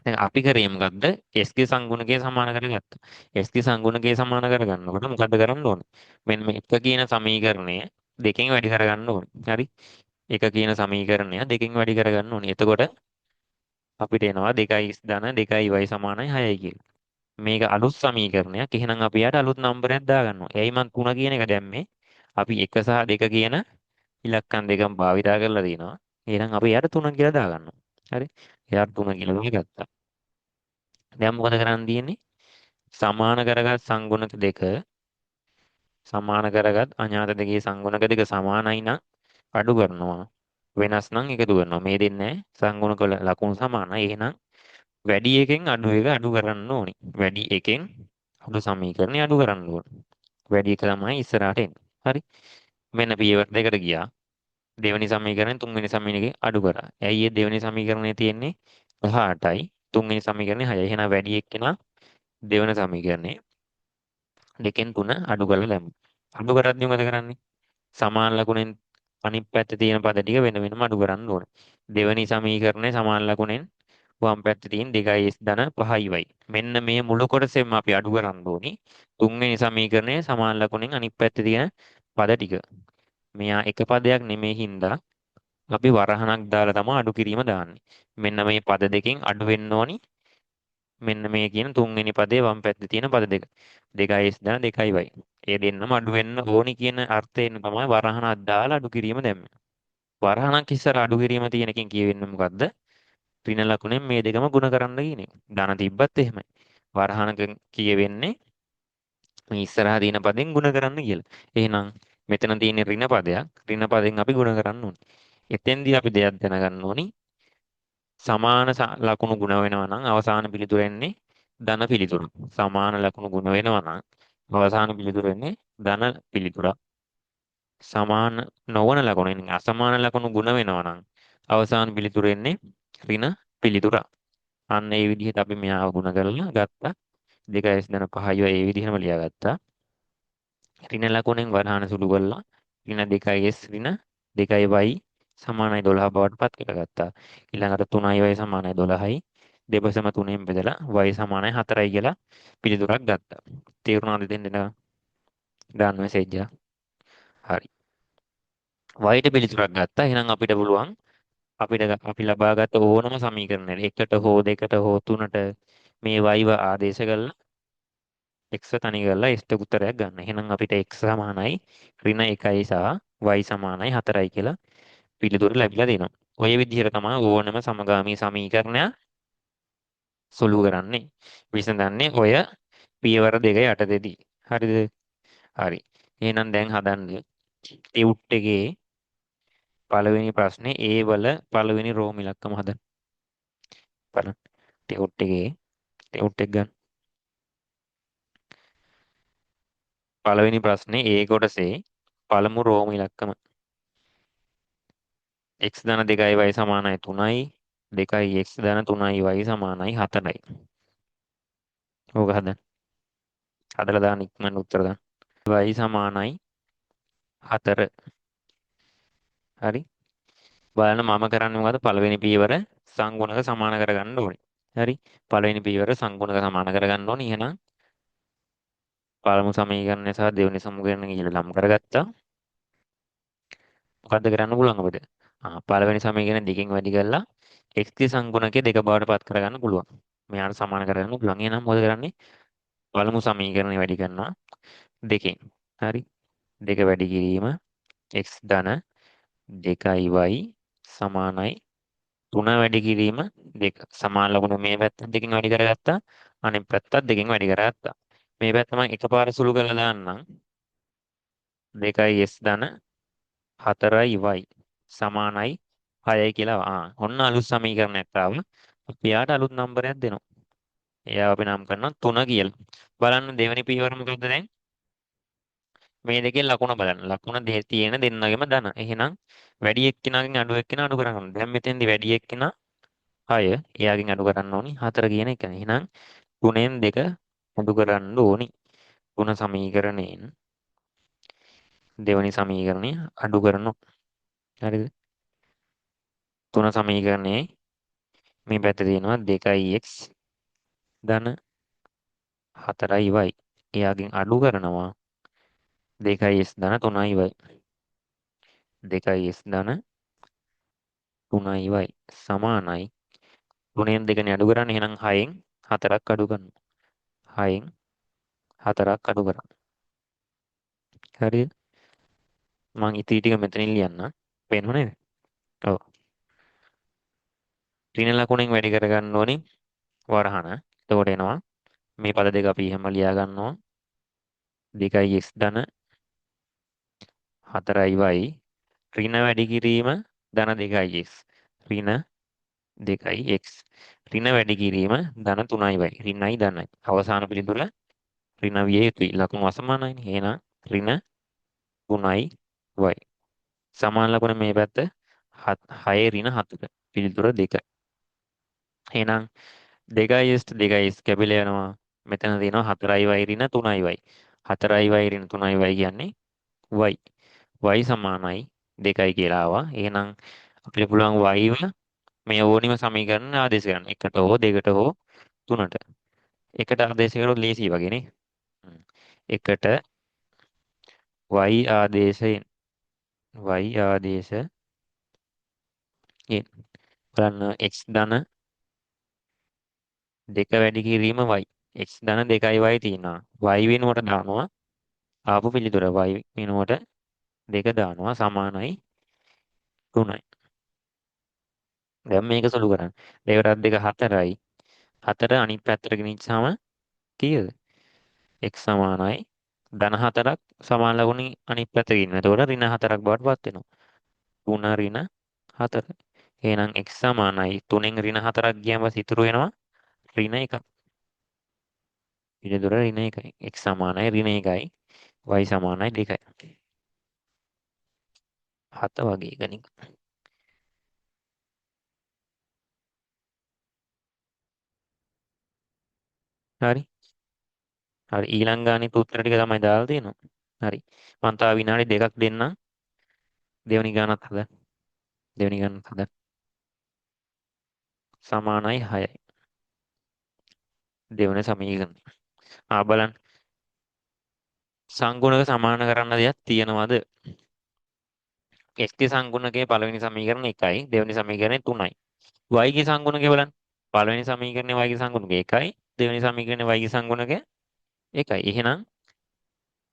දැන් අපි කරේ මොකද්ද? S ගේ සංගුණකය සමාන කරගත්තා. S ගේ සංගුණකය සමාන කරගන්නකොට මොකද්ද කරන්න ඕනේ? මෙන්න මේ එක කියන සමීකරණය දෙකෙන් වැඩි කරගන්න ඕනේ. හරි? එක කියන සමීකරණය දෙකෙන් වැඩි කරගන්න ඕනේ. එතකොට අපිට එනවා 2x ධන 2y සමානයි 6යි කියලා. මේක අලුත් සමීකරණයක්. එහෙනම් අපි යාට අලුත් නම්බරයක් දාගන්නවා. එයි මං 3 කියන එක දැම්මේ. අපි 1 සහ 2 කියන ඉලක්කම් දෙකම භාවිතා කරලා තියෙනවා. එහෙනම් අපි එයාට 3 කියලා දාගන්නවා. හරි? එයාට 3 කියලා දාගත්තා. දැන් මොකද කරන්න තියෙන්නේ? සමාන කරගත් සංගුණක දෙක සමාන කරගත් අඥාත දෙකේ සංගුණක දෙක සමානයි නම් අඩු කරනවා. වෙනස් නම් එකතු කරනවා. මේ දෙන්නේ සංගුණක ලකුණු සමානයි. එහෙනම් වැඩි එකෙන් අඩු එක අඩු කරන්න ඕනි. වැඩි එකෙන් අඩු සමීකරණය අඩු කරන්න ඕනි. වැඩි එක තමයි ඉස්සරහට එන්නේ. හරි. මෙන්න පියවර දෙකට ගියා. දෙවෙනි සමීකරණය තුන්වෙනි සමීකරණය අඩු කරා. ඇයි ඒ දෙවෙනි සමීකරණය තියෙන්නේ 18යි තුන්වෙනි සමීකරණය 6යි. එහෙනම් වැඩි එක්කෙනා දෙවෙනි සමීකරණය දෙකෙන් තුන අඩු කරලා දැම්මා. අඩු කරද්දි මොකද කරන්නේ? සමාන ලකුණෙන් අනිත් පැත්තේ තියෙන පද ටික වෙන වෙනම අඩු කරන්න ඕනේ. දෙවෙනි සමීකරණය සමාන ලකුණෙන් වම් පැත්තේ තියෙන 2s ධන 5y. මෙන්න මේ මුළු කොටසෙම අපි අඩු කරන්න ඕනි. තුන්වෙනි සමීකරණය සමාන ලකුණෙන් අනිත් පැත්තේ තියෙන පද ටික. මෙයා එක පදයක් නෙමෙයි හින්දා අපි වරහණක් දාලා තමයි අඩු කිරීම දාන්නේ. මෙන්න මේ පද දෙකෙන් අඩු වෙන්න ඕනි. මෙන්න මේ කියන තුන්වෙනි පදේ වම් පැත්තේ තියෙන පද දෙක. 2s ධන 2y. ඒ දෙන්නම අඩු වෙන්න ඕනි කියන අර්ථයෙන් තමයි වරහණක් දාලා අඩු කිරීම දැම්මේ. වරහණක් ඉස්සර අඩු කිරීම තියෙන එකෙන් කියවෙන්නේ මොකද්ද? ඍණ ලකුණෙන් මේ දෙකම ගුණ කරන්න කියන එක. ධන තිබ්බත් එහෙමයි. වරහණක කියවෙන්නේ මේ ඉස්සරහා තියෙන පදෙන් ගුණ කරන්න කියලා. එහෙනම් මෙතන තියෙන ඍණ පදයක්. ඍණ පදෙන් අපි ගුණ කරන්න ඕනි. එතෙන්දී අපි දෙයක් දැනගන්න ඕනි. සමාන ලකුණු ගුණ වෙනවා නම් අවසාන පිළිතුර එන්නේ ධන පිළිතුර. සමාන ලකුණු ගුණ වෙනවා නම් අවසාන පිළිතුර එන්නේ ධන පිළිතුරක්. සමාන නොවන ලකුණු එන්නේ අසමාන ලකුණු ගුණ වෙනවා නම් අවසාන පිළිතුර එන්නේ ඍණ පිළිතුරක්. අන්න ඒ විදිහට අපි මෙයාව ගුණ කරලා ගත්තා. 2s ධන 5යි ඒ විදිහටම ලියාගත්තා. ඍණ ලකුණෙන් වරහන සුළු කරලා ඍණ 2s ඍණ 2y සමානයි 12 බවට පත් කරගත්තා. ඊළඟට 3y සමානයි 12යි දෙපසම 3ෙන් බෙදලා y සමානයි 4යි කියලා පිළිතුරක් ගත්තා. තේරුණාද දෙන්න දාන්න මැසේජ් එක. හරි. y ට පිළිතුරක් ගත්තා. එහෙනම් අපිට පුළුවන් අපිට අපි ලබාගත් ඕනම සමීකරණයක් එකට හෝ දෙකට හෝ තුනට මේ y ව ආදේශ කරලා x තනි කරලා s ට උත්තරයක් ගන්න. එහෙනම් අපිට x සමානයි ඍණ 1යි සහ y සමානයි 4යි කියලා පිළිතුර ලැබිලා දෙනවා. ඔය විදිහට තමයි ඕනම සමගාමී සමීකරණයක් සුළු කරන්නේ. විසඳන්නේ ඔය පියවර දෙක යටතේදී. හරිද? හරි. එහෙනම් දැන් හදන්න ටියුට් එකේ පළවෙනි ප්‍රශ්නේ A වල පළවෙනි රෝම ඉලක්කම හදන්න. බලන්න. ටියුට් එකේ ටියුට් එක ගන්න. පළවෙනි ප්‍රශ්නේ A කොටසේ පළමු රෝම ඉලක්කම x ධන 2y සමානයි 3යි 2x ධන 3y සමානයි 4යි. ඕක හදන්න. හදලා දාන්න ඉක්මනට උත්තර දාන්න. y සමානයි 4. හරි. බලන්න මම කරන්නේ මොකද? පළවෙනි පියවර සංගුණක සමාන කරගන්න ඕනේ. හරි. පළවෙනි පියවර සංගුණක සමාන කරගන්න ඕනේ. එහෙනම් පළමු සමීකරණය සහ දෙවෙනි සමීකරණය කියලා නම් කරගත්තා. මොකද්ද කරන්න පුළුවන් අපිට? පළවෙනි සමීකරණය දෙකෙන් වැඩි කරලා x ගේ සංගුණකය දෙක බවට පත් කරගන්න පුළුවන්. මෙයාට සමාන කරගන්න පුළුවන්. එහෙනම් මොකද කරන්නේ? පළමු සමීකරණය වැඩි කරනවා දෙකෙන්. හරි. දෙක වැඩි කිරීම x ධන 2y සමානයි 3 වැඩි කිරීම 2. සමාන ලකුණ මේ පැත්ත දෙකෙන් වැඩි කරගත්තා. අනිත් පැත්තත් දෙකෙන් වැඩි කරගත්තා. මේ පැත්ත මම එකපාර සුළු කරලා දාන්නම්. 2s ධන 4y සමානයි 6යි කියලා. ඔන්න අලුත් සමීකරණයක් ආවා. අපි යාට අලුත් නම්බරයක් දෙනවා. එයා අපි නම් කරනවා 3 කියලා. බලන්න දෙවෙනි පියවර මොකද්ද දැන්? මේ දෙකෙන් ලකුණ බලන්න. ලකුණ තියෙන දෙන්නගෙම ධන. එහෙනම් වැඩි එක්කෙනාගෙන් අඩු එක්කෙනා අඩු කරගන්න. දැන් මෙතෙන්දි වැඩි එක්කෙනා 6, එයාගෙන් අඩු කරන්න ඕනි 4 කියන එක. එහෙනම් 3ෙන් 2 අඩු කරන්න ඕනි. තුන සමීකරණයෙන් දෙවෙනි සමීකරණය අඩු කරනවා. හරිද? තුන සමීකරණයේ මේ පැත්තේ තියෙනවා 2x ධන 4y. එයාගෙන් අඩු කරනවා 2s ධන 3y. 2s ධන 3y සමානයි 3ෙන් 2නේ අඩු කරන්නේ. එහෙනම් 6න් 4ක් අඩු කරනවා. 6න් 4ක් අඩු කරා. හරිද? මං ඉතිරි ටික මෙතනින් ලියන්නම්. පේනව නේද? ඔව්. ඍණ ලකුණෙන් වැඩි කරගන්න ඕනි වරහන. එතකොට එනවා මේ පද දෙක අපි එහෙම ලියා ගන්නවා. 2x ධන 4y ඍණ වැඩි කිරීම ධන 2x ඍණ 2x ඍණ වැඩි කිරීම ධන 3y ඍණයි ධනයි. අවසාන පිළිතුර ඍණ විය යුතුයි. ලකුණු අසමානයිනේ. එහෙනම් ඍණ 3y සමාන ලකුණ මේ පැත්ත 6 ඍණ 4 පිළිතුර 2. එහෙනම් 2s 2s කැපිලා යනවා. මෙතන තියෙනවා 4y ඍණ 3y. 4y ඍණ 3y කියන්නේ y. y සමානයි 2යි කියලා ආවා. එහෙනම් අපිට පුළුවන් y ව මේ ඕනිම සමීකරණ ආදේශ කරන්න. එකට හෝ දෙකට හෝ තුනට. එකට ආදේශ කරොත් ලේසි වගේ නේ. එකට y ආදේශයෙන් y ආදේශයෙන් බලන්න x ධන 2 වැඩි කිරීම y. x ධන 2y තියෙනවා. y වෙනුවට දානවා ආපු පිළිතුර y වෙනුවට 2 දානවා සමානයි 3යි. දැන් මේක සුළු කරන්න. දෙකටත් දෙක 4යි. 4 අනිත් පැත්තට ගෙනිච්චාම කීයද? x සමානයි ධන 4ක් සමාන ලකුණින් අනිත් පැත්තට ගෙනිනවා. එතකොට ඍණ 4ක් බවට පත් වෙනවා. 3 ඍණ 4. එහෙනම් x සමානයි 3න් ඍණ 4ක් ගියාම පස්සේ ඉතුරු වෙනවා ඍණ 1. පිළිතුර ඍණ 1යි. x සමානයි ඍණ 1යි. y සමානයි 2යි. 7 වගේ එක නිකන්. හරි. හරි ඊළඟ ගානේ උත්තර ටික තමයි දාලා තියෙනවා. හරි. මං තව විනාඩි 2ක් දෙන්නම්. දෙවෙනි ගානත් හදන්න. දෙවෙනි ගානත් හදන්න. සමානයි 6යි. දෙවෙනි සමීකරණය. ආ බලන්න. සංගුණක සමාන කරන්න දෙයක් තියෙනවද? x ගේ සංගුණකයේ පළවෙනි සමීකරණය 1යි, දෙවෙනි සමීකරණය 3යි. y ගේ සංගුණකය බලන්න. පළවෙනි සමීකරණය y ගේ සංගුණකය 1යි, දෙවෙනි සමීකරණය y ගේ සංගුණකය 1යි. එහෙනම්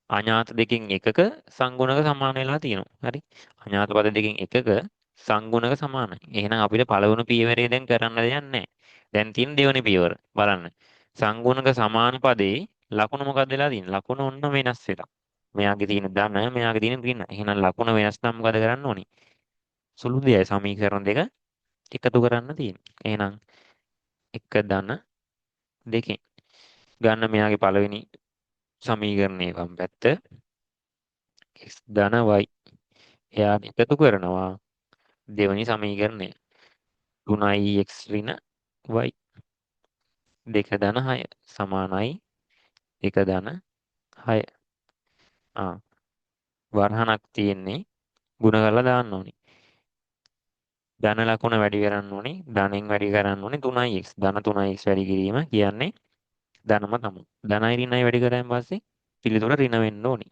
අඥාත දෙකෙන් එකක සංගුණක සමාන වෙලා තියෙනවා. හරි. අඥාත පද දෙකෙන් එකක සංගුණක සමානයි. එහෙනම් අපිට පළවෙනි පියවරේ දැන් කරන්න දෙයක් නැහැ. දැන් තියෙන දෙවෙනි පියවර බලන්න. සංගුණක සමාන පදේ ලකුණ මොකක්ද වෙලා තියෙන්නේ? ලකුණ ඔන්න වෙනස් වෙලා. මෙයාගේ තියෙන ධන මෙයාගේ තියෙන ඍණ. එහෙනම් ලකුණ වෙනස් නම් මොකද කරන්න ඕනි? සුළු දෙයයි සමීකරණ දෙක එකතු කරන්න තියෙන්නේ. එහෙනම් 1 ධන 2 ගන්න මෙයාගේ පළවෙනි සමීකරණයේ වම් පැත්ත x ධන y එයාට එකතු කරනවා දෙවෙනි සමීකරණය 3x ඍණ y 2 ධන 6 සමානයි 2 ධන 6. ආ වරහණක් තියෙන්නේ ගුණ කරලා දාන්න ඕනි. ධන ලකුණ වැඩි කරන්න ඕනි. ධනෙන් වැඩි කරන්න ඕනි 3x. ධන 3x වැඩි කිරීම කියන්නේ ධනම තමයි. ධනයි ඍණයි වැඩි කරාන් පස්සේ පිළිතුර ඍණ වෙන්න ඕනි.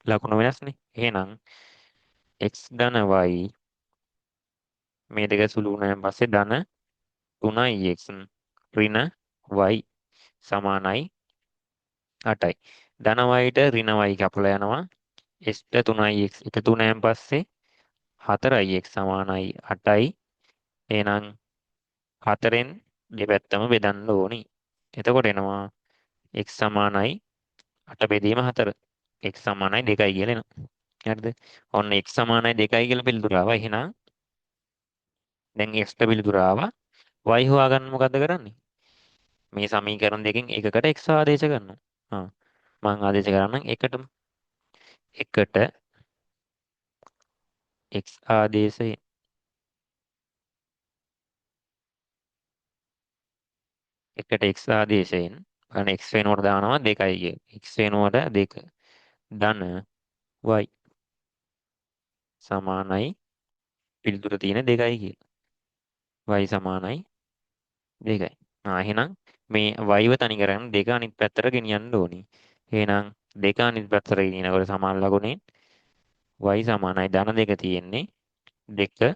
ලකුණ වෙනස්නේ. එහෙනම් x ධන y මේ දෙක සුළු වුණාන් පස්සේ ධන 3x ඍණ y සමානයි 8යි. ධන y ට ඍණ y කපලා යනවා. x ට 3x එකතු වුණාන් පස්සේ 4x සමානයි 8යි. එහෙනම් 4න් දෙපැත්තම බෙදන්න ඕනි. එතකොට එනවා x සමානයි 8 බෙදීම 4. x සමානයි 2යි කියලා එනවා. හරිද? ඔන්න x සමානයි 2යි කියලා පිළිතුර ආවා. එහෙනම් දැන් x ට පිළිතුර ආවා. y හොයාගන්න මොකද්ද කරන්නේ? මේ සමීකරණ දෙකෙන් එකකට x ආදේශ කරනවා. ආ මං ආදේශ කරන්නම් එකටම. එකට x ආදේශයෙන් එකට x ආදේශයෙන් බලන්න x වෙනුවට දානවා 2යි කියලා. x වෙනුවට 2 ධන y සමානයි පිළිතුර තියෙන 2යි කියලා. y සමානයි 2යි. ආ එහෙනම් මේ y ව තනි කරගෙන 2 අනිත් පැත්තට ගෙනියන්න ඕනි. එහෙනම් 2 අනිත් පැත්තට ගෙනියනකොට සමාන ලකුණෙන් y සමානයි ධන 2 තියෙන්නේ 2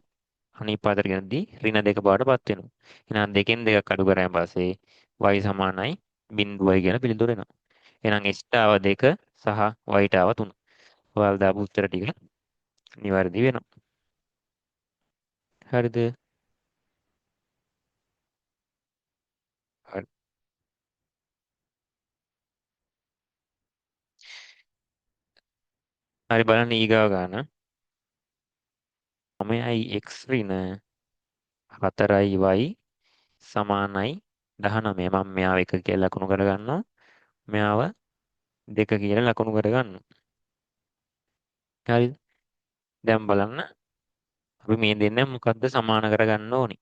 අනිත් පැත්තට ගෙනද්දී ඍණ 2 බවට පත් වෙනවා. එහෙනම් දෙකෙන් දෙකක් අඩු කරාන් පස්සේ y සමානයි බිංදුවයි කියන පිළිතුර එනවා. එහෙනම් x ට ආව 2 සහ y ට ආව 3. ඔයාලා දාපු උත්තර ටික නිවැරදි වෙනවා. හරිද? හරි. හරි බලන්න ඊගාව ගන්න. 9යි x ඍණ 4යි y සමානයි 19. මම මෙයාව 1 කියලා ලකුණු කරගන්නවා. මෙයාව 2 කියලා ලකුණු කරගන්නවා. හරිද? දැන් බලන්න අපි මේ දෙන්න මොකද්ද සමාන කරගන්න ඕනි?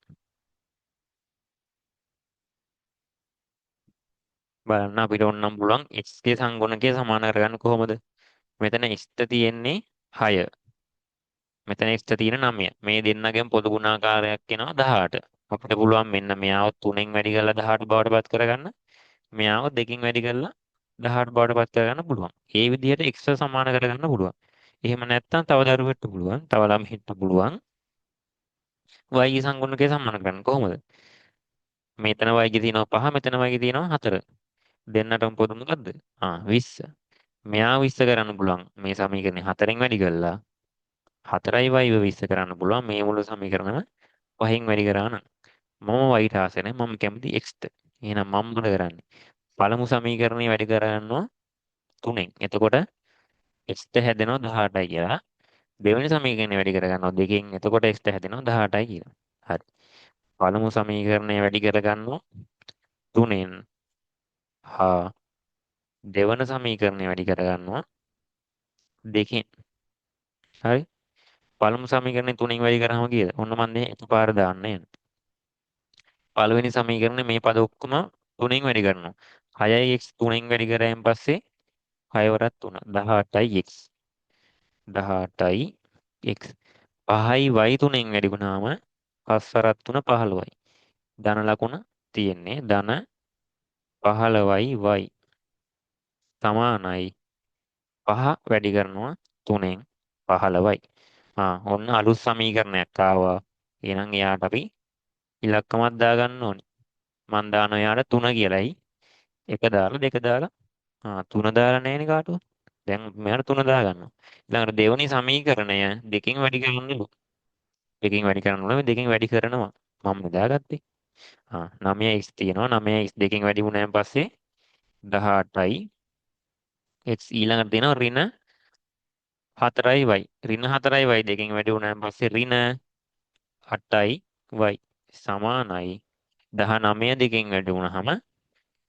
බලන්න අපිට ඕනනම් පුළුවන් x ගේ සංගුණකය සමාන කරගන්න කොහොමද? මෙතන x ට තියෙන්නේ 6. මෙතන x ට තියෙන 9. මේ දෙන්නගෙන් පොදු ගුණාකාරයක් එනවා 18. අපිට පුළුවන් මෙන්න මෙයාව 3න් වැඩි කරලා 18 බවට පත් කරගන්න. මෙයාව 2කින් වැඩි කරලා 18 බවට පත් කරගන්න පුළුවන්. ඒ විදිහට x සමාන කරගන්න පුළුවන්. එහෙම නැත්නම් තව දරුවෙක්ට පුළුවන්, තව ළමයෙක්ට පුළුවන් y ගේ සංගුණකය සමාන කරන්න කොහොමද? මෙතන y ගේ තියෙනවා 5, මෙතන y ගේ තියෙනවා 4. දෙන්නටම පොදු මොකද්ද? ආ 20. මෙයා 20 කරන්න පුළුවන් මේ සමීකරණය 4න් වැඩි කරලා 4යි y ව 20 කරන්න පුළුවන් මේ මුළු සමීකරණයම 5න් වැඩි කරා නම් මම y ට ආස නැහැ, මම කැමති x ට. එහෙනම් මම මොකද කරන්නේ? පළමු සමීකරණය වැඩි කරගන්නවා 3න්. එතකොට x ට හැදෙනවා 18යි කියලා. දෙවෙනි සමීකරණය වැඩි කරගන්නවා 2න්. එතකොට x ට හැදෙනවා 18යි කියලා. හරි. පළමු සමීකරණය වැඩි කරගන්නවා 3න් හා දෙවන සමීකරණය වැඩි කරගන්නවා 2න්. හරි. පළමු සමීකරණය 3න් වැඩි කරාම කීයද? ඔන්න මං දැන් එකපාර දාන්න යන්නේ. පළවෙනි සමීකරණේ මේ පද ඔක්කොම 3න් වැඩි කරනවා. 6යි x තුනෙන් වැඩි කරායින් පස්සේ 6 වරක් 3 18යි x 18යි x 5යි y තුනෙන් වැඩි වුණාම 5 වරක් 3 15යි. ධන ලකුණ තියෙන්නේ ධන 15යි y සමානයි 5 වැඩි කරනවා 3න් 15යි. ආ ඔන්න අලුත් සමීකරණයක් ආවා. එහෙනම් එයාට අපි ඉලක්කමක් දාගන්න ඕනි. මං දානවා එයාට 3 කියලායි. එක දාලා දෙක දාලා ආ 3 දාලා නෑනේ කාටවත්. දැන් මෙයාට 3 දාගන්නවා. ඊළඟට දෙවෙනි සමීකරණය දෙකෙන් වැඩි කරන්නලු. දෙකෙන් වැඩි කරන්න ඕනේ. දෙකෙන් වැඩි කරනවා. මම දාගත්තේ. ආ 9x තියෙනවා. 9x දෙකෙන් වැඩි වුණාන් පස්සේ 18යි x ඊළඟට දෙනවා ඍණ 4යි y. ඍණ 4යි y දෙකෙන් වැඩි වුණාන් පස්සේ ඍණ 8යි y සමානයි 19 දෙකෙන් වැඩි වුණාම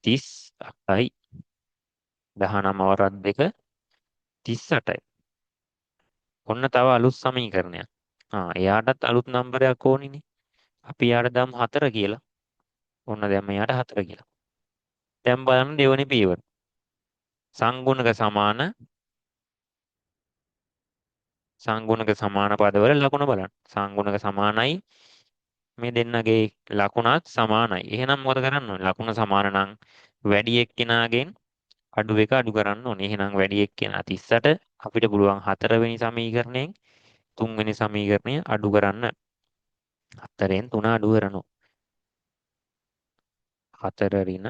38යි. 19 වරක් 2 38යි. ඔන්න තව අලුත් සමීකරණයක්. ආ එයාටත් අලුත් නම්බරයක් ඕනිනේ. අපි එයාට දාමු 4 කියලා. ඔන්න දැන් මෙයාට 4 කියලා. දැන් බලන්න දෙවෙනි පියවර. සංගුණක සමාන සංගුණක සමාන පදවල ලකුණ බලන්න. සංගුණක සමානයි මේ දෙන්නගේ ලකුණත් සමානයි. එහෙනම් මොකද කරන්න ඕනේ? ලකුණ සමාන නම් වැඩි එක්කෙනාගෙන් අඩු එක අඩු කරන්න ඕනේ. එහෙනම් වැඩි එක්කෙනා 38 අපිට පුළුවන් හතරවෙනි සමීකරණයෙන් තුන්වෙනි සමීකරණය අඩු කරන්න. හතරෙන් තුන අඩු කරනවා. හතර ඍණ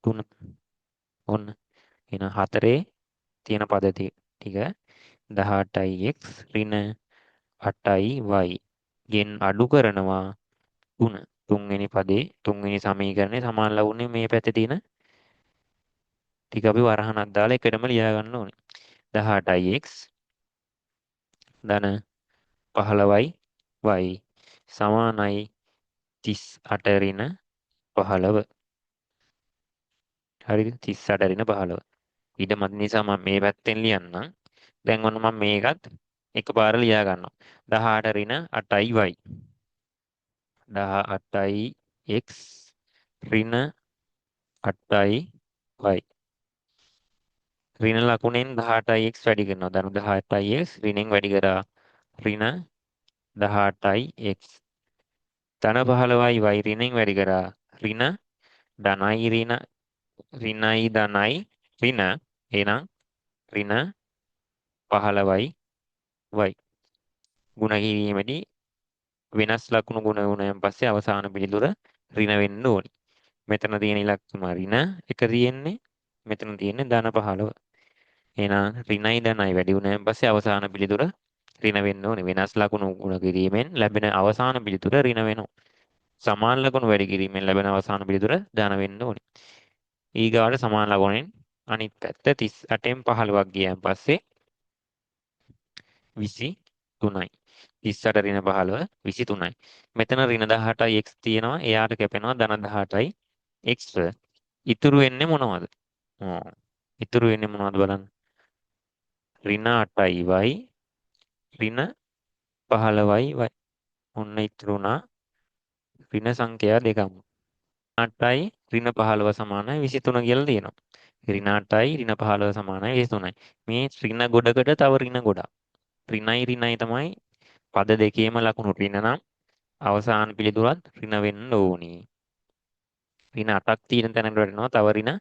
තුන. ඔන්න. එහෙනම් හතරේ තියෙන පද ටික 18යි x ඍණ 8යි y ගෙන් අඩු කරනවා 3. තුන්වෙනි පදේ තුන්වෙනි සමීකරණේ සමාන ලකුණේ මේ පැත්තේ තියෙන ටික අපි වරහණක් දාලා එකටම ලියා ගන්න ඕනේ. 18යි x ධන 15යි y සමානයි 38 ඍණ 15. හරිද? 38 ඍණ 15. ඊට මත නිසා මම මේ පැත්තෙන් ලියන්නම්. දැන් ඔන්න මම මේකත් එකපාර ලියා ගන්නවා. 18 ඍණ 8යි y 18යි x ඍණ 8යි y ඍණ ලකුණෙන් 18යි x වැඩි කරනවා. ධන 18යි x ඍණෙන් වැඩි කරා ඍණ 18යි x ධන 15යි y ඍණෙන් වැඩි කරා ඍණ ධනයි ඍණ ඍණයි ධනයි ඍණ එහෙනම් ඍණ 15යි y ගුණ කිරීමේදී වෙනස් ලකුණු ගුණ වුණාන් පස්සේ අවසාන පිළිතුර ඍණ වෙන්න ඕනි. මෙතන තියෙන ඉලක්කම ඍණ එක තියෙන්නේ මෙතන තියෙන්නේ ධන 15. එහෙනම් ඍණයි ධනයි වැඩි වුණාන් පස්සේ අවසාන පිළිතුර ඍණ වෙන්න ඕනි. වෙනස් ලකුණු ගුණ කිරීමෙන් ලැබෙන අවසාන පිළිතුර ඍණ වෙනවා. සමාන ලකුණු වැඩි කිරීමෙන් ලැබෙන අවසාන පිළිතුර ධන වෙන්න ඕනි. ඊගාට සමාන ලකුණෙන් අනිත් පැත්ත 38න් 15ක් ගියන් පස්සේ 23යි. 38 ඍණ 15 23යි. මෙතන ඍණ 18යි x තියෙනවා. එයාට කැපෙනවා ධන 18යි x. ඉතුරු වෙන්නේ මොනවද? ඔව්. ඉතුරු වෙන්නේ මොනවද බලන්න. ඍණ 8යි y ඍණ 15යි y. ඔන්න ඉතුරු වුණා ඍණ සංඛ්‍යා දෙකම. 8යි ඍණ 15 සමානයි 23 කියලා තියෙනවා. ඍණ 8යි ඍණ 15 සමානයි 23යි. මේ ඍණ ගොඩකට තව ඍණ ගොඩක්. ඍණයි ඍණයි තමයි පද දෙකේම ලකුණු ඍණ නම් අවසාන පිළිතුරත් ඍණ වෙන්න ඕනි. ඍණ 8ක් තියෙන තැනකට වැටෙනවා තව ඍණ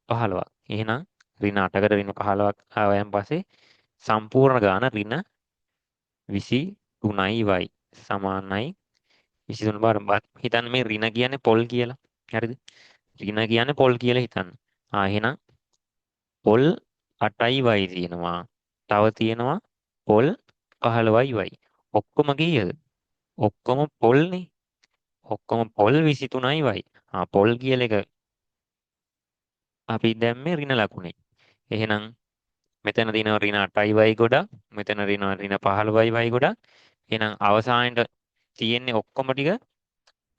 15ක්. එහෙනම් ඍණ 8කට ඍණ 15ක් ආවයන් පස්සේ සම්පූර්ණ ගාන ඍණ 23යි y සමානයි 23 බාර හිතන්න මේ ඍණ කියන්නේ පොල් කියලා. හරිද? ඍණ කියන්නේ පොල් කියලා හිතන්න. ආ එහෙනම් පොල් 8යි y තියෙනවා. තව තියෙනවා පොල් 15යි y. ඔක්කොම කීයද? ඔක්කොම පොල්නේ. ඔක්කොම පොල් 23යි y. ආ පොල් කියලා එක අපි දැම්මේ ඍණ ලකුණේ. එහෙනම් මෙතන තියෙනවා ඍණ 8යි y ගොඩක්. මෙතන තියෙනවා ඍණ 15යි y ගොඩක්. එහෙනම් අවසානයේ තියෙන්නේ ඔක්කොම ටික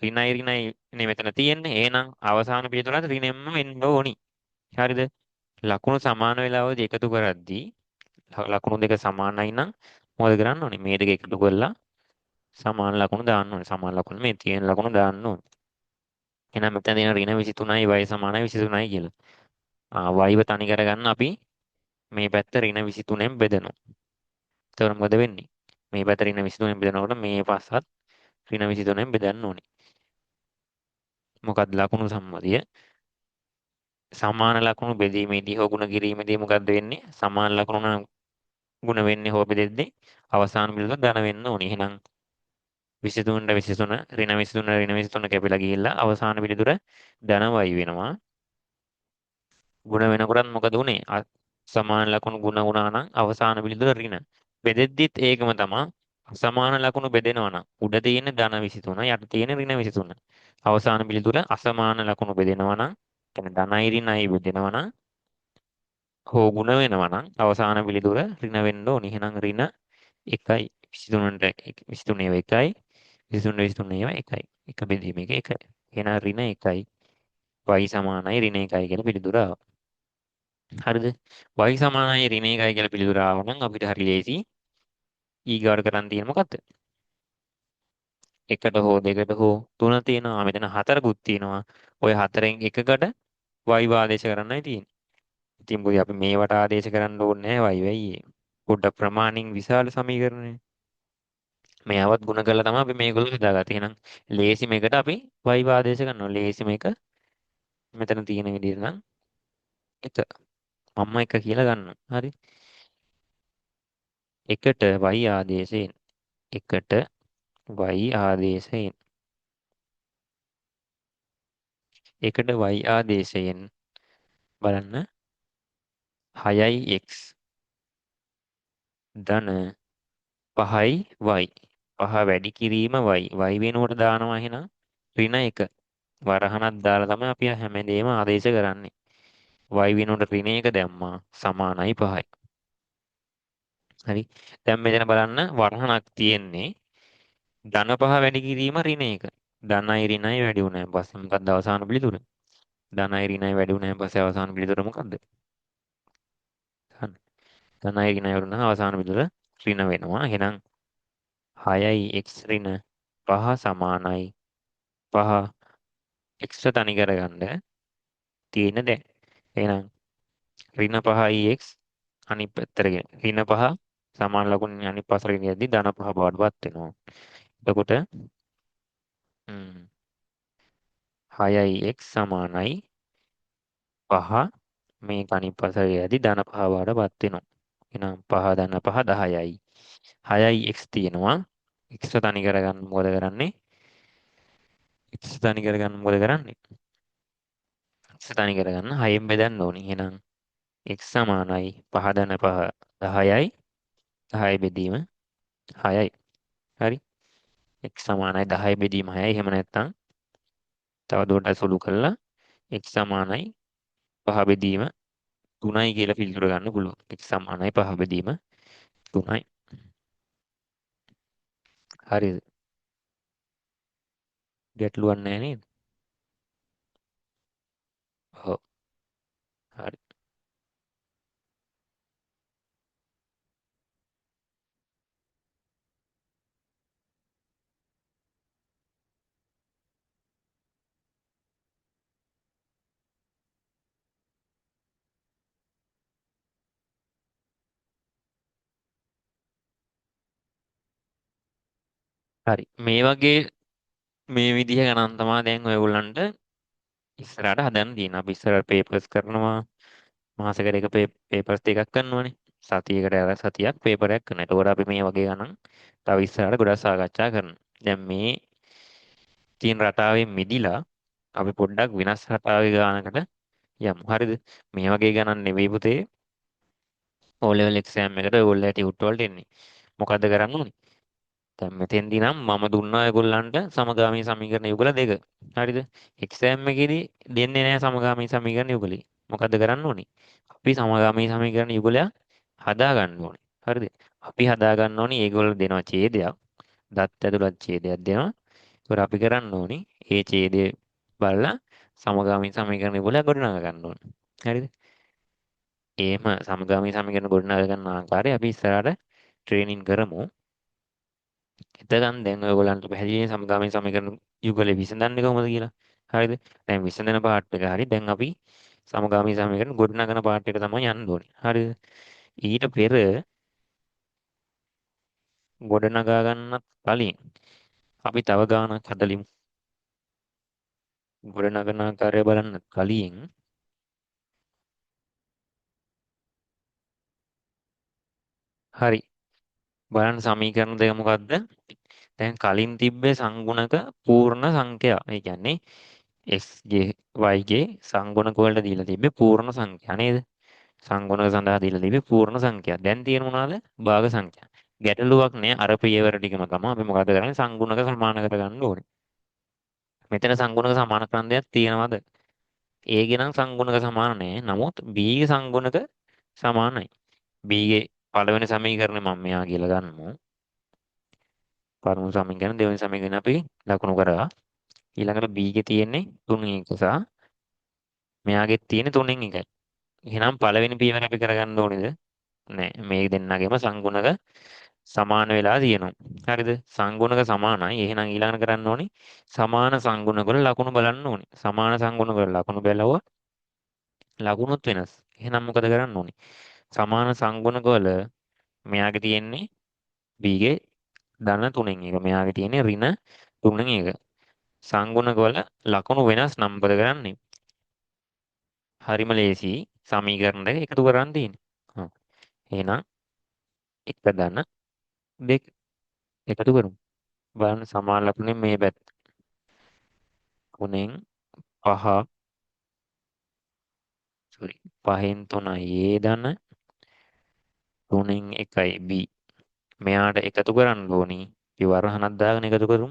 ඍණයි ඍණයි නේ මෙතන තියෙන්නේ. එහෙනම් අවසාන පිළිතුරත් ඍණෙන්ම වෙන්න ඕනි. හරිද? ලකුණු සමාන වෙලාවදී එකතු කරද්දී ලකුණු දෙක සමානයි නම් මොකද කරන්න ඕනේ? මේ දෙක එකතු කරලා සමාන ලකුණු දාන්න ඕනේ. සමාන ලකුණු මේ තියෙන ලකුණු දාන්න ඕනේ. එහෙනම් මෙතන තියෙන ඍණ 23යි y සමානයි 23යි කියලා. Y ව තනි කරගන්න අපි මේ පැත්ත ඍණ 23න් බෙදනවා. එතකොට මොකද වෙන්නේ? මේ පැත්ත ඍණ 23න් බෙදනකොට මේ පස්සත් ඍණ 23න් බෙදන්න ඕනේ. මොකද්ද ලකුණු සම්මතිය? සමාන ලකුණු බෙදීමේදී හෝ ගුණ කිරීමේදී මොකද්ද වෙන්නේ? සමාන ලකුණු නම් ගුණ වෙන්නේ හෝ බෙදෙද්දී අවසාන පිළිතුර ධන වෙන්න ඕනේ. එහෙනම් 23ට 23 ඍණ 23 ඍණ 23 කැපිලා ගිහිල්ලා අවසාන පිළිතුර ධන y වෙනවා. ගුණ වෙනකොටත් මොකද උනේ? සමාන ලකුණු ගුණ වුණා නම් අවසාන පිළිතුර ඍණ. බෙදෙද්දිත් ඒකම තමා. අසමාන ලකුණු බෙදෙනවා නම් උඩ තියෙන ධන 23 යට තියෙන ඍණ 23. අවසාන පිළිතුර අසමාන ලකුණු බෙදෙනවා නම්, කියන්නේ ධනයි ඍණයි බෙදෙනවා නම් හෝ ගුණ වෙනවා නම් අවසාන පිළිතුර ඍණ වෙන්න ඕනි. එහෙනම් ඍණ 1යි 23ට 23 ඒවා 1යි 23 23 ඒවා 1යි. එක බෙදීම එක 1යි. එහෙනම් ඍණ 1යි y සමානයි ඍණ 1යි කියලා පිළිතුර ආවා. හරිද? y සමානයි ඍණ 1යි කියලා පිළිතුර ආවා නම් අපිට හරි ලේසි. ඊගාට කරන් තියෙන මොකද්ද? එකට හෝ දෙකට හෝ තුන තියෙනවා. මෙතන හතරකුත් තියෙනවා. ඔය හතරෙන් එකකට y ආදේශ කරන්නයි තියෙන්නේ. ඉතින් පොඩි අපි මේවට ආදේශ කරන්න ඕනේ නෑ y වෙයි. පොඩ්ඩක් ප්‍රමාණින් විශාල සමීකරණනේ. මෙයාවත් ගුණ කරලා තමයි අපි මේගොල්ලෝ හදාගත්තේ. එහෙනම් ලේසි මේකට අපි y ආදේශ කරනවා. ලේසි මේක මෙතන තියෙන විදිහට නම් 1. මම 1 කියලා ගන්නවා. හරි. එකට y ආදේශයෙන් එකට y ආදේශයෙන් එකට y ආදේශයෙන් බලන්න 6x ධන 5y පහ වැඩි කිරීම y y වෙනුවට දානවා එහෙනම් ඍණ 1 වරහණක් දාලා තමයි අපි හැමදේම ආදේශ කරන්නේ. y වෙනුවට ඍණ 1 දැම්මා සමානයි 5යි. හරි. දැන් මෙතන බලන්න වරහණක් තියෙන්නේ ධන 5 වැඩි කිරීම ඍණ 1. ධනයි ඍණයි වැඩි වුණාන් පස්සේ මොකද්ද අවසාන පිළිතුර? ධනයි ඍණයි වැඩි වුණාන් පස්සේ අවසාන පිළිතුර මොකද්ද? ධනයි ඍණයි වැඩි වුණාම අවසාන පිළිතුර ඍණ වෙනවා. එහෙනම් 6x ඍණ 5 සමානයි 5 x තනි කරගන්න තියෙන දැන්. එහෙනම් ඍණ 5x අනිත් පැත්තට ගෙන. ඍණ 5 සමාන ලකුණින් අනිත් පස්සට ගෙන යද්දි ධන 5 බවට පත් වෙනවා. එතකොට 6x සමානයි 5 මේක අනිත් පස්සට යද්දි ධන 5 බවට පත් වෙනවා. එහෙනම් 5 ධන 5 10යි. 6x තියෙනවා. x තනි කරගන්න මොකද කරන්නේ? x තනි කරගන්න මොකද කරන්නේ? x තනි කරගන්න 6න් බෙදන්න ඕනි. එහෙනම් x සමානයි 5 ධන 5 10යි. 10 බෙදීම 6යි. හරි. x සමානයි 10 බෙදීම 6යි. එහෙම නැත්නම් තව දුරටත් සුළු කරලා x සමානයි 5 බෙදීම 3යි කියලා පිළිතුර ගන්න පුළුවන්. x සමානයි 5 බෙදීම 3යි. හරිද? ගැටලුවක් නෑ නේද? ඔව්. හරි. හරි. මේ වගේ මේ විදිහ ගණන් තමා දැන් ඔයගොල්ලන්ට ඉස්සරහට හදන්න තියෙන්නේ. අපි ඉස්සරහට පේපර්ස් කරනවා. මාසෙකට එක පේපර්ස් දෙකක් කරනවනේ. සතියකට අර සතියක් පේපර් එකක් කරනවා. එතකොට අපි මේ වගේ ගණන් තව ඉස්සරහට ගොඩක් සාකච්ඡා කරනවා. දැන් මේ තියෙන රටාවෙන් මිදිලා අපි පොඩ්ඩක් වෙනස් රටාවේ ගානකට යමු. හරිද? මේ වගේ ගණන් නෙවෙයි පුතේ. O level exam එකට ඔයගොල්ලෝ ටියුට් වලට එන්නේ. මොකද්ද කරන්න ඕනේ? දැන් මෙතෙන්දී නම් මම දුන්නා ඔයගොල්ලන්ට සමගාමී සමීකරණ යුගල දෙක. හරිද? එක්සෑම් එකේදී දෙන්නේ නෑ සමගාමී සමීකරණ යුගලේ. මොකද්ද කරන්න ඕනේ? අපි සමගාමී සමීකරණ යුගලයක් හදා ගන්න ඕනේ. හරිද? අපි හදා ගන්න ඕනේ ඒගොල්ලෝ දෙනවා ඡේදයක්. දත් ඇතුළත් ඡේදයක් දෙනවා. ඒකට අපි කරන්න ඕනේ ඒ ඡේදය බලලා සමගාමී සමීකරණ යුගලයක් ගොඩනගා ගන්න ඕනේ. හරිද? එහෙම සමගාමී සමීකරණ ගොඩනගා ගන්න ආකාරය අපි ඉස්සරහට ට්‍රේනින් කරමු. එතකන් දැන් ඔයගොල්ලන්ට පැහැදිලිනේ සමගාමී සමීකරණ යුගලෙ විසඳන්නේ කොහොමද කියලා. හරිද? දැන් විසඳන පාර්ට් එක හරි. දැන් අපි සමගාමී සමීකරණ ගොඩනගන පාර්ට් එක තමයි යන්න ඕනේ. හරිද? ඊට පෙර ගොඩනගා ගන්නත් කලින් අපි තව ගානක් හදලිමු. ගොඩනගන ආකාරය බලන්න කලින් හරි. බලන්න සමීකරණ දෙක මොකද්ද? දැන් කලින් තිබ්බේ සංගුණක පූර්ණ සංඛ්‍යා. ඒ කියන්නේ x ගේ y ගේ සංගුණක වලට දීලා තිබ්බේ පූර්ණ සංඛ්‍යා නේද? සංගුණක සඳහා දීලා තිබ්බේ පූර්ණ සංඛ්‍යා. දැන් තියෙන මොනවාද? භාග සංඛ්‍යා. ගැටලුවක් නෑ, අර පියවර ටිකම තමයි අපි මොකද කරන්නේ? සංගුණක සමාන කරගන්න ඕනේ. මෙතන සංගුණක සමාන කරන්න දෙයක් තියෙනවද? A ගේ නම් සංගුණක සමාන නෑ. නමුත් B ගේ සංගුණක සමානයි. B ගේ පළවෙනි සමීකරණය මම මෙයා කියලා ගන්නවා. පළමු සමීකරණ දෙවෙනි සමීකරණ අපි ලකුණු කරා. ඊළඟට B ගේ තියෙන්නේ 3 1 සහ මෙයාගෙත් තියෙන්නේ 3 1යි. එහෙනම් පළවෙනි පියවර අපි කරගන්න ඕනේද? නෑ. මේ දෙන්නගේම සංගුණක සමාන වෙලා තියෙනවා. හරිද? සංගුණක සමානයි. එහෙනම් ඊළඟට කරන්න ඕනේ සමාන සංගුණක වල ලකුණු බලන්න ඕනේ. සමාන සංගුණක වල ලකුණු බැලුවා ලකුණුත් වෙනස්. එහෙනම් මොකද කරන්න ඕනේ? සමාන සංගුණක වල මෙයාගේ තියෙන්නේ B ගේ ධන 3 1. මෙයාගේ තියෙන්නේ ඍණ 3 1. සංගුණක වල ලකුණු වෙනස් නම් මොකද කරන්නේ? හරිම ලේසි. සමීකරණ දෙක එකතු කරන් තියෙන්නේ. එහෙනම් 1 ධන 2 එකතු කරමු. බලන්න සමාන ලකුණෙන් මේ පැත්ත. 3න් 5 සෝරි 5න් 3යි A ධන 3න් 1යි B. මෙයාට එකතු කරන්න ඕනි. අපි වරහණක් දාගෙන එකතු කරමු.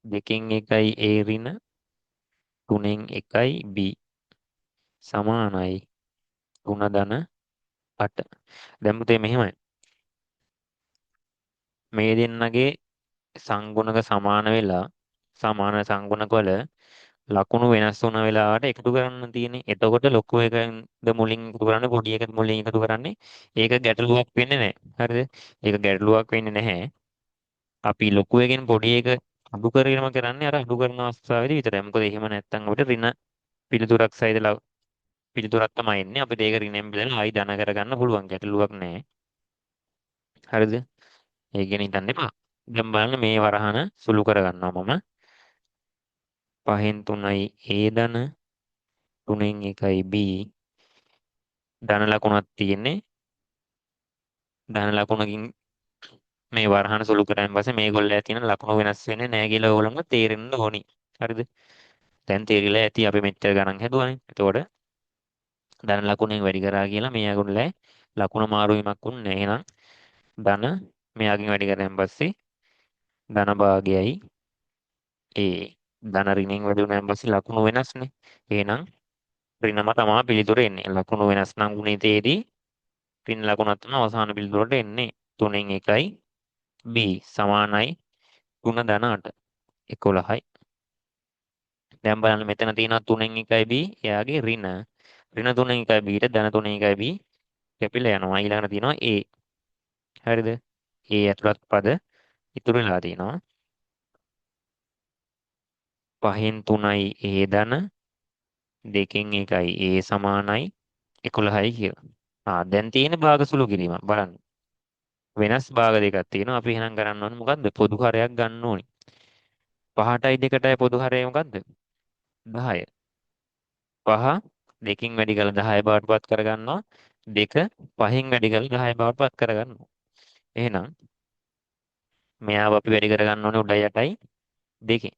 2න් 1යි A ඍණ 3න් 1යි B සමානයි 3 ධන 8. දැන් පුතේ මෙහෙමයි. මේ දෙන්නගේ සංගුණක සමාන වෙලා සමාන සංගුණක වල ලකුණු වෙනස් වුණ වෙලාවට එකතු කරන්න තියෙන්නේ. එතකොට ලොකු එකද මුලින් එකතු කරන්නේ පොඩි එකද මුලින් එකතු කරන්නේ. ඒක ගැටලුවක් වෙන්නේ නැහැ. හරිද? ඒක ගැටලුවක් වෙන්නේ නැහැ. අපි ලොකු එකෙන් පොඩි එක අඩු කරගෙනම කරන්නේ අර අඩු කරන අවස්ථාවේදී විතරයි. මොකද එහෙම නැත්නම් අපිට ඍණ පිළිතුරක් සහිත පිළිතුරක් තමයි එන්නේ. අපිට ඒක ඍණෙන් බෙදලා ආයි ධන කරගන්න පුළුවන්. ගැටලුවක් නැහැ. හරිද? ඒ ගැන හිතන්න එපා. දැන් බලන්න මේ වරහන සුළු කරගන්නවා මම. 5න් 3යි A ධන 3න් 1යි B ධන ලකුණක් තියෙන්නේ. ධන ලකුණකින් මේ වරහන සුළු කරාන් පස්සේ මේගොල්ලෝ තියෙන ලකුණු වෙනස් වෙන්නේ නැහැ කියලා ඕගොල්ලන්ට තේරෙන්න ඕනි. හරිද? දැන් තේරිලා ඇති අපි මෙච්චර ගණන් හැදුවානේ. එතකොට ධන ලකුණෙන් වැඩි කරා කියලා මේ අගොල්ලෝ ලකුණ මාරු වීමක් වුන්නේ නැහැ. එහෙනම් ධන මෙයාගෙන් වැඩි කරාන් පස්සේ ධන භාගයයි A ධන ඍණෙන් වැඩි වුණාන් පස්සේ ලකුණු වෙනස්නේ. එහෙනම් ඍණම තමා පිළිතුර එන්නේ. ලකුණු වෙනස් නම් ගුණිතයේදී ඍණ ලකුණක් තමයි අවසාන පිළිතුරට එන්නේ. 3න් 1යි B සමානයි 3 ධන 8 11යි. දැන් බලන්න මෙතන තියෙනවා 3න් 1යි B එයාගේ ඍණ ඍණ 3න් 1යි B ට ධන 3න් 1යි B කැපිලා යනවා. ඊළඟට තියෙනවා A. හරිද? A ඇතුළත් පද ඉතුරු වෙලා තියෙනවා. 5න් 3යි A ධන 2න් 1යි A සමානයි 11යි කියලා. දැන් තියෙන භාග සුළු කිරීම බලන්න. වෙනස් භාග දෙකක් තියෙනවා. අපි එහෙනම් කරන්න ඕනේ මොකද්ද? පොදු හරයක් ගන්න ඕනි. 5ටයි 2ටයි පොදු හරය මොකද්ද? 10. 5 දෙකින් වැඩි කරලා 10 බවට පත් කරගන්නවා. 2 5න් වැඩි කරලා 10 බවට පත් කරගන්නවා. එහෙනම් මෙයාව අපි වැඩි කරගන්න ඕනේ උඩයි යටයි දෙකෙන්.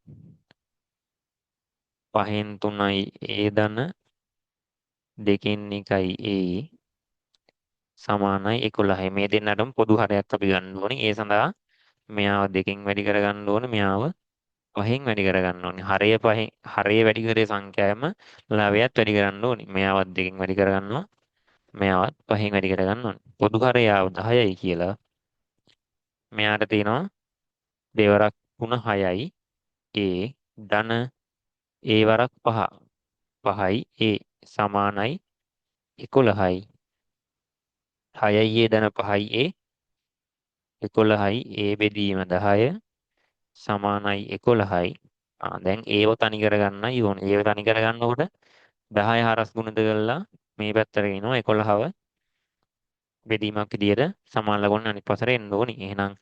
5න් 3යි A ධන 2න් 1යි A සමානයි 11යි. මේ දෙන්නටම පොදු හරයක් අපි ගන්න ඕනේ. ඒ සඳහා මෙයාව දෙකෙන් වැඩි කරගන්න ඕනේ. මෙයාව පහෙන් වැඩි කරගන්න ඕනේ. හරය පහෙන් හරය වැඩි කරේ සංඛ්‍යාවම ලවයත් වැඩි කරන්න ඕනේ. මෙයාවත් දෙකෙන් වැඩි කරගන්නවා. මෙයාවත් පහෙන් වැඩි කරගන්න ඕනේ. පොදු හරය ආව 10යි කියලා. මෙයාට තියෙනවා දෙවරක් 3 6යි A ධන A වරක් 5 5යි A සමානයි 11යි. 6යි A ධන 5යි A 11යි A බෙදීම 10 සමානයි 11යි. දැන් ඒව තනි කරගන්නයි ඕනේ. ඒව තනි කරගන්නකොට 10 හරස් ගුණිත කරලා මේ පැත්තට එනවා 11ව බෙදීමක් විදියට සමාන ලකුණ අනිත් පසට එන්න ඕනි. එහෙනම්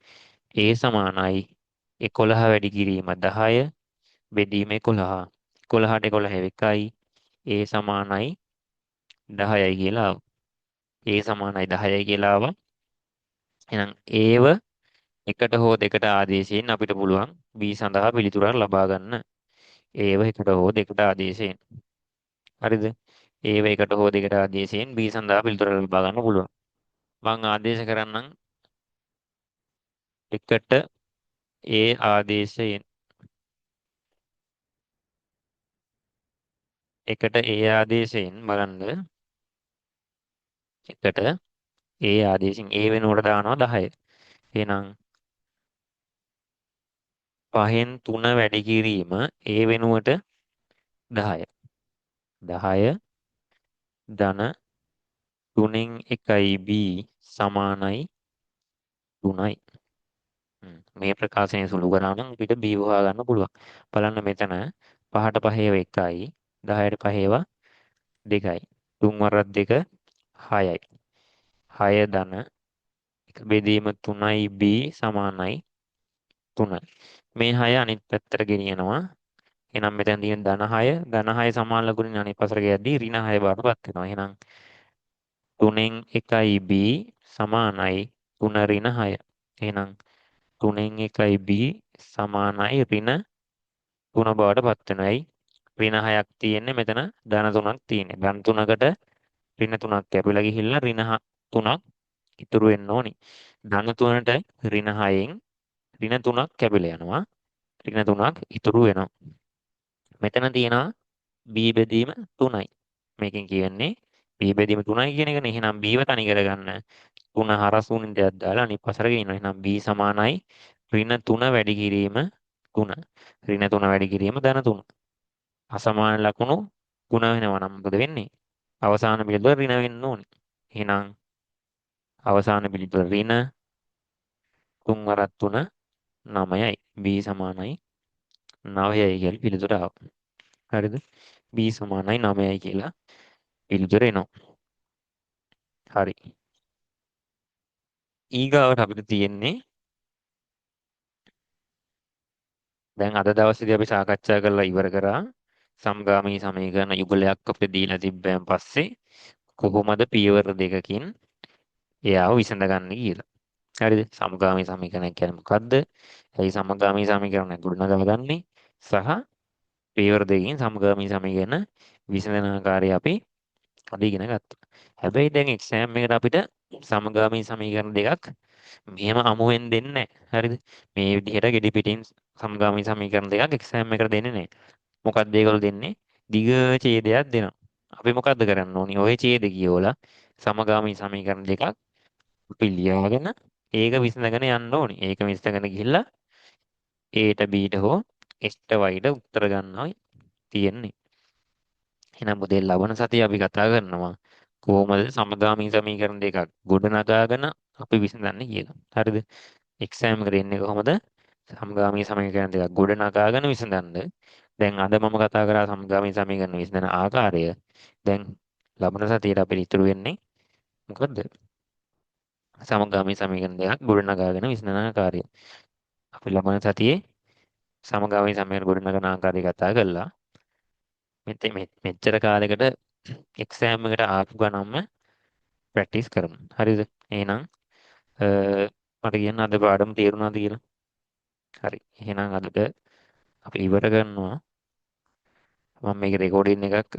A සමානයි 11 වැඩි කිරීම 10 බෙදීම 11. 11ට 11 එකයි. A සමානයි 10යි කියලා ආවා. A සමානයි 10යි කියලා ආවා. එහෙනම් ඒව එකට හෝ දෙකට ආදේශයෙන් අපිට පුළුවන් B සඳහා පිළිතුරක් ලබා ගන්න. ඒව එකට හෝ දෙකට ආදේශයෙන්. හරිද? ඒව එකට හෝ දෙකට ආදේශයෙන් B සඳහා පිළිතුර ලබා ගන්න පුළුවන්. මං ආදේශ කරන්නම් එකට A ආදේශයෙන්. එකට A ආදේශයෙන් බලන්න. එකට A ආදේශයෙන් A වෙනුවට දානවා 10. එහෙනම් පහෙන් 3 වැඩි කිරීම A වෙනුවට 10. 10 ධන තුනෙන් එකයි B සමානයි 3යි. මේ ප්‍රකාශනය සුළු කරා නම් අපිට B හොයාගන්න පුළුවන්. බලන්න මෙතන පහට පහේව 1යි, 10ට පහේව 2යි. තුන් වරක් දෙක 6යි. 6 ධන එක බෙදීම 3යි B සමානයි 3යි. මේ 6 අනිත් පැත්තට ගෙනියනවා. එහෙනම් මෙතන තියෙන ධන 6, ධන 6 සමාන ලකුණින් අනිත් පසට ගෙයද්දී ඍණ 6 බවට පත් වෙනවා. එහෙනම් තුනෙන් එකයි B සමානයි 3 ඍණ 6. එහෙනම් තුනෙන් එකයි B සමානයි ඍණ 3 බවට පත් වෙනවා. ඇයි? ඍණ 6ක් තියෙන්නේ මෙතන ධන 3ක් තියෙන්නේ. ධන 3කට ඍණ 3ක් කැපිලා ගිහිල්ලා ඍණ 3ක් ඉතුරු වෙන්න ඕනි. ධන 3ට ඍණ 6න් ඍණ 3ක් කැපිලා යනවා. ඍණ 3ක් ඉතුරු වෙනවා. මෙතන තියෙනවා B බෙදීම 3යි. මේකෙන් කියන්නේ B බෙදීම 3යි කියන එකනේ. එහෙනම් B ව තනි කරගන්න 3 හරස් ගුණිතයක් දාලා අනිත් පසට ගෙනියනවා. එහෙනම් B සමානයි ඍණ 3 වැඩි කිරීම 3. ඍණ 3 වැඩි කිරීම ධන 3. අසමාන ලකුණු ගුණ වෙනවා නම් මොකද වෙන්නේ? අවසාන පිළිතුර ඍණ වෙන්න ඕනේ. එහෙනම් අවසාන පිළිතුර ඍණ 3 වරක් 3 9යි. B සමානයි 9යි කියලා පිළිතුර ආවා. හරිද? B සමානයි 9යි කියලා පිළිතුර එනවා. හරි. ඊගාවට අපිට තියෙන්නේ දැන් අද දවසේදී අපි සාකච්ඡා කරලා ඉවර කරා සමගාමී සමීකරණ යුගලයක් අපිට දීලා තිබ්බයන් පස්සේ කොහොමද පියවර දෙකකින් එයාව විසඳගන්නේ කියලා. හරිද? සමගාමී සමීකරණයක් කියන්නේ මොකද්ද? ඇයි සමගාමී සමීකරණයක් ගොඩනගාගන්නේ? සහ පියවර දෙකකින් සමගාමී සමීකරණ විසඳන ආකාරය අපි අද ඉගෙන ගත්තා. හැබැයි දැන් එක්සෑම් එකට අපිට සමගාමී සමීකරණ දෙකක් මෙහෙම අමුවෙන් දෙන්නේ නැහැ. හරිද? මේ විදිහට ගෙඩි පිටින් සමගාමී සමීකරණ දෙකක් එක්සෑම් එකට දෙන්නේ නැහැ. මොකක්ද ඒගොල්ලෝ දෙන්නේ? දිග ඡේදයක් දෙනවා. අපි මොකද්ද කරන්න ඕනි? ඔය ඡේද කියවලා සමගාමී සමීකරණ දෙකක් අපි ලියාගෙන ඒක විසඳගෙන යන්න ඕනි. ඒක විසඳගෙන ගිහිල්ලා A ට B ට හෝ S ට Y ට උත්තර ගන්නවයි තියෙන්නේ. එහෙනම් මුදේ ලබන සතිය අපි කතා කරනවා කොහොමද සමගාමී සමීකරණ දෙකක් ගොඩනගාගෙන අපි විසඳන්නේ කියලා. හරිද? එක්සෑම් එකට එන්නේ කොහොමද? සමගාමී සමීකරණ දෙකක් ගොඩනගාගෙන විසඳන්න. දැන් අද මම කතා කරා සමගාමී සමීකරණ විසඳන ආකාරය. දැන් ලබන සතියේට අපිට ඉතුරු වෙන්නේ මොකද්ද? සමගාමී සමීකරණ දෙකක් ගොඩනගාගෙන විසඳන ආකාරය. අපි ලබන සතියේ සමගාමී සමීකරණ ගොඩනගන ආකාරය කතා කළා. මෙච්චර කාලයකට එක්සෑම් එකට ආපු ගණන්ම ප්‍රැක්ටිස් කරමු. හරිද? එහෙනම් මට කියන්න අද පාඩම තේරුණාද කියලා? හරි. එහෙනම් අදට අපි ඉවර කරනවා. මම මේක රෙකෝඩින් එකක්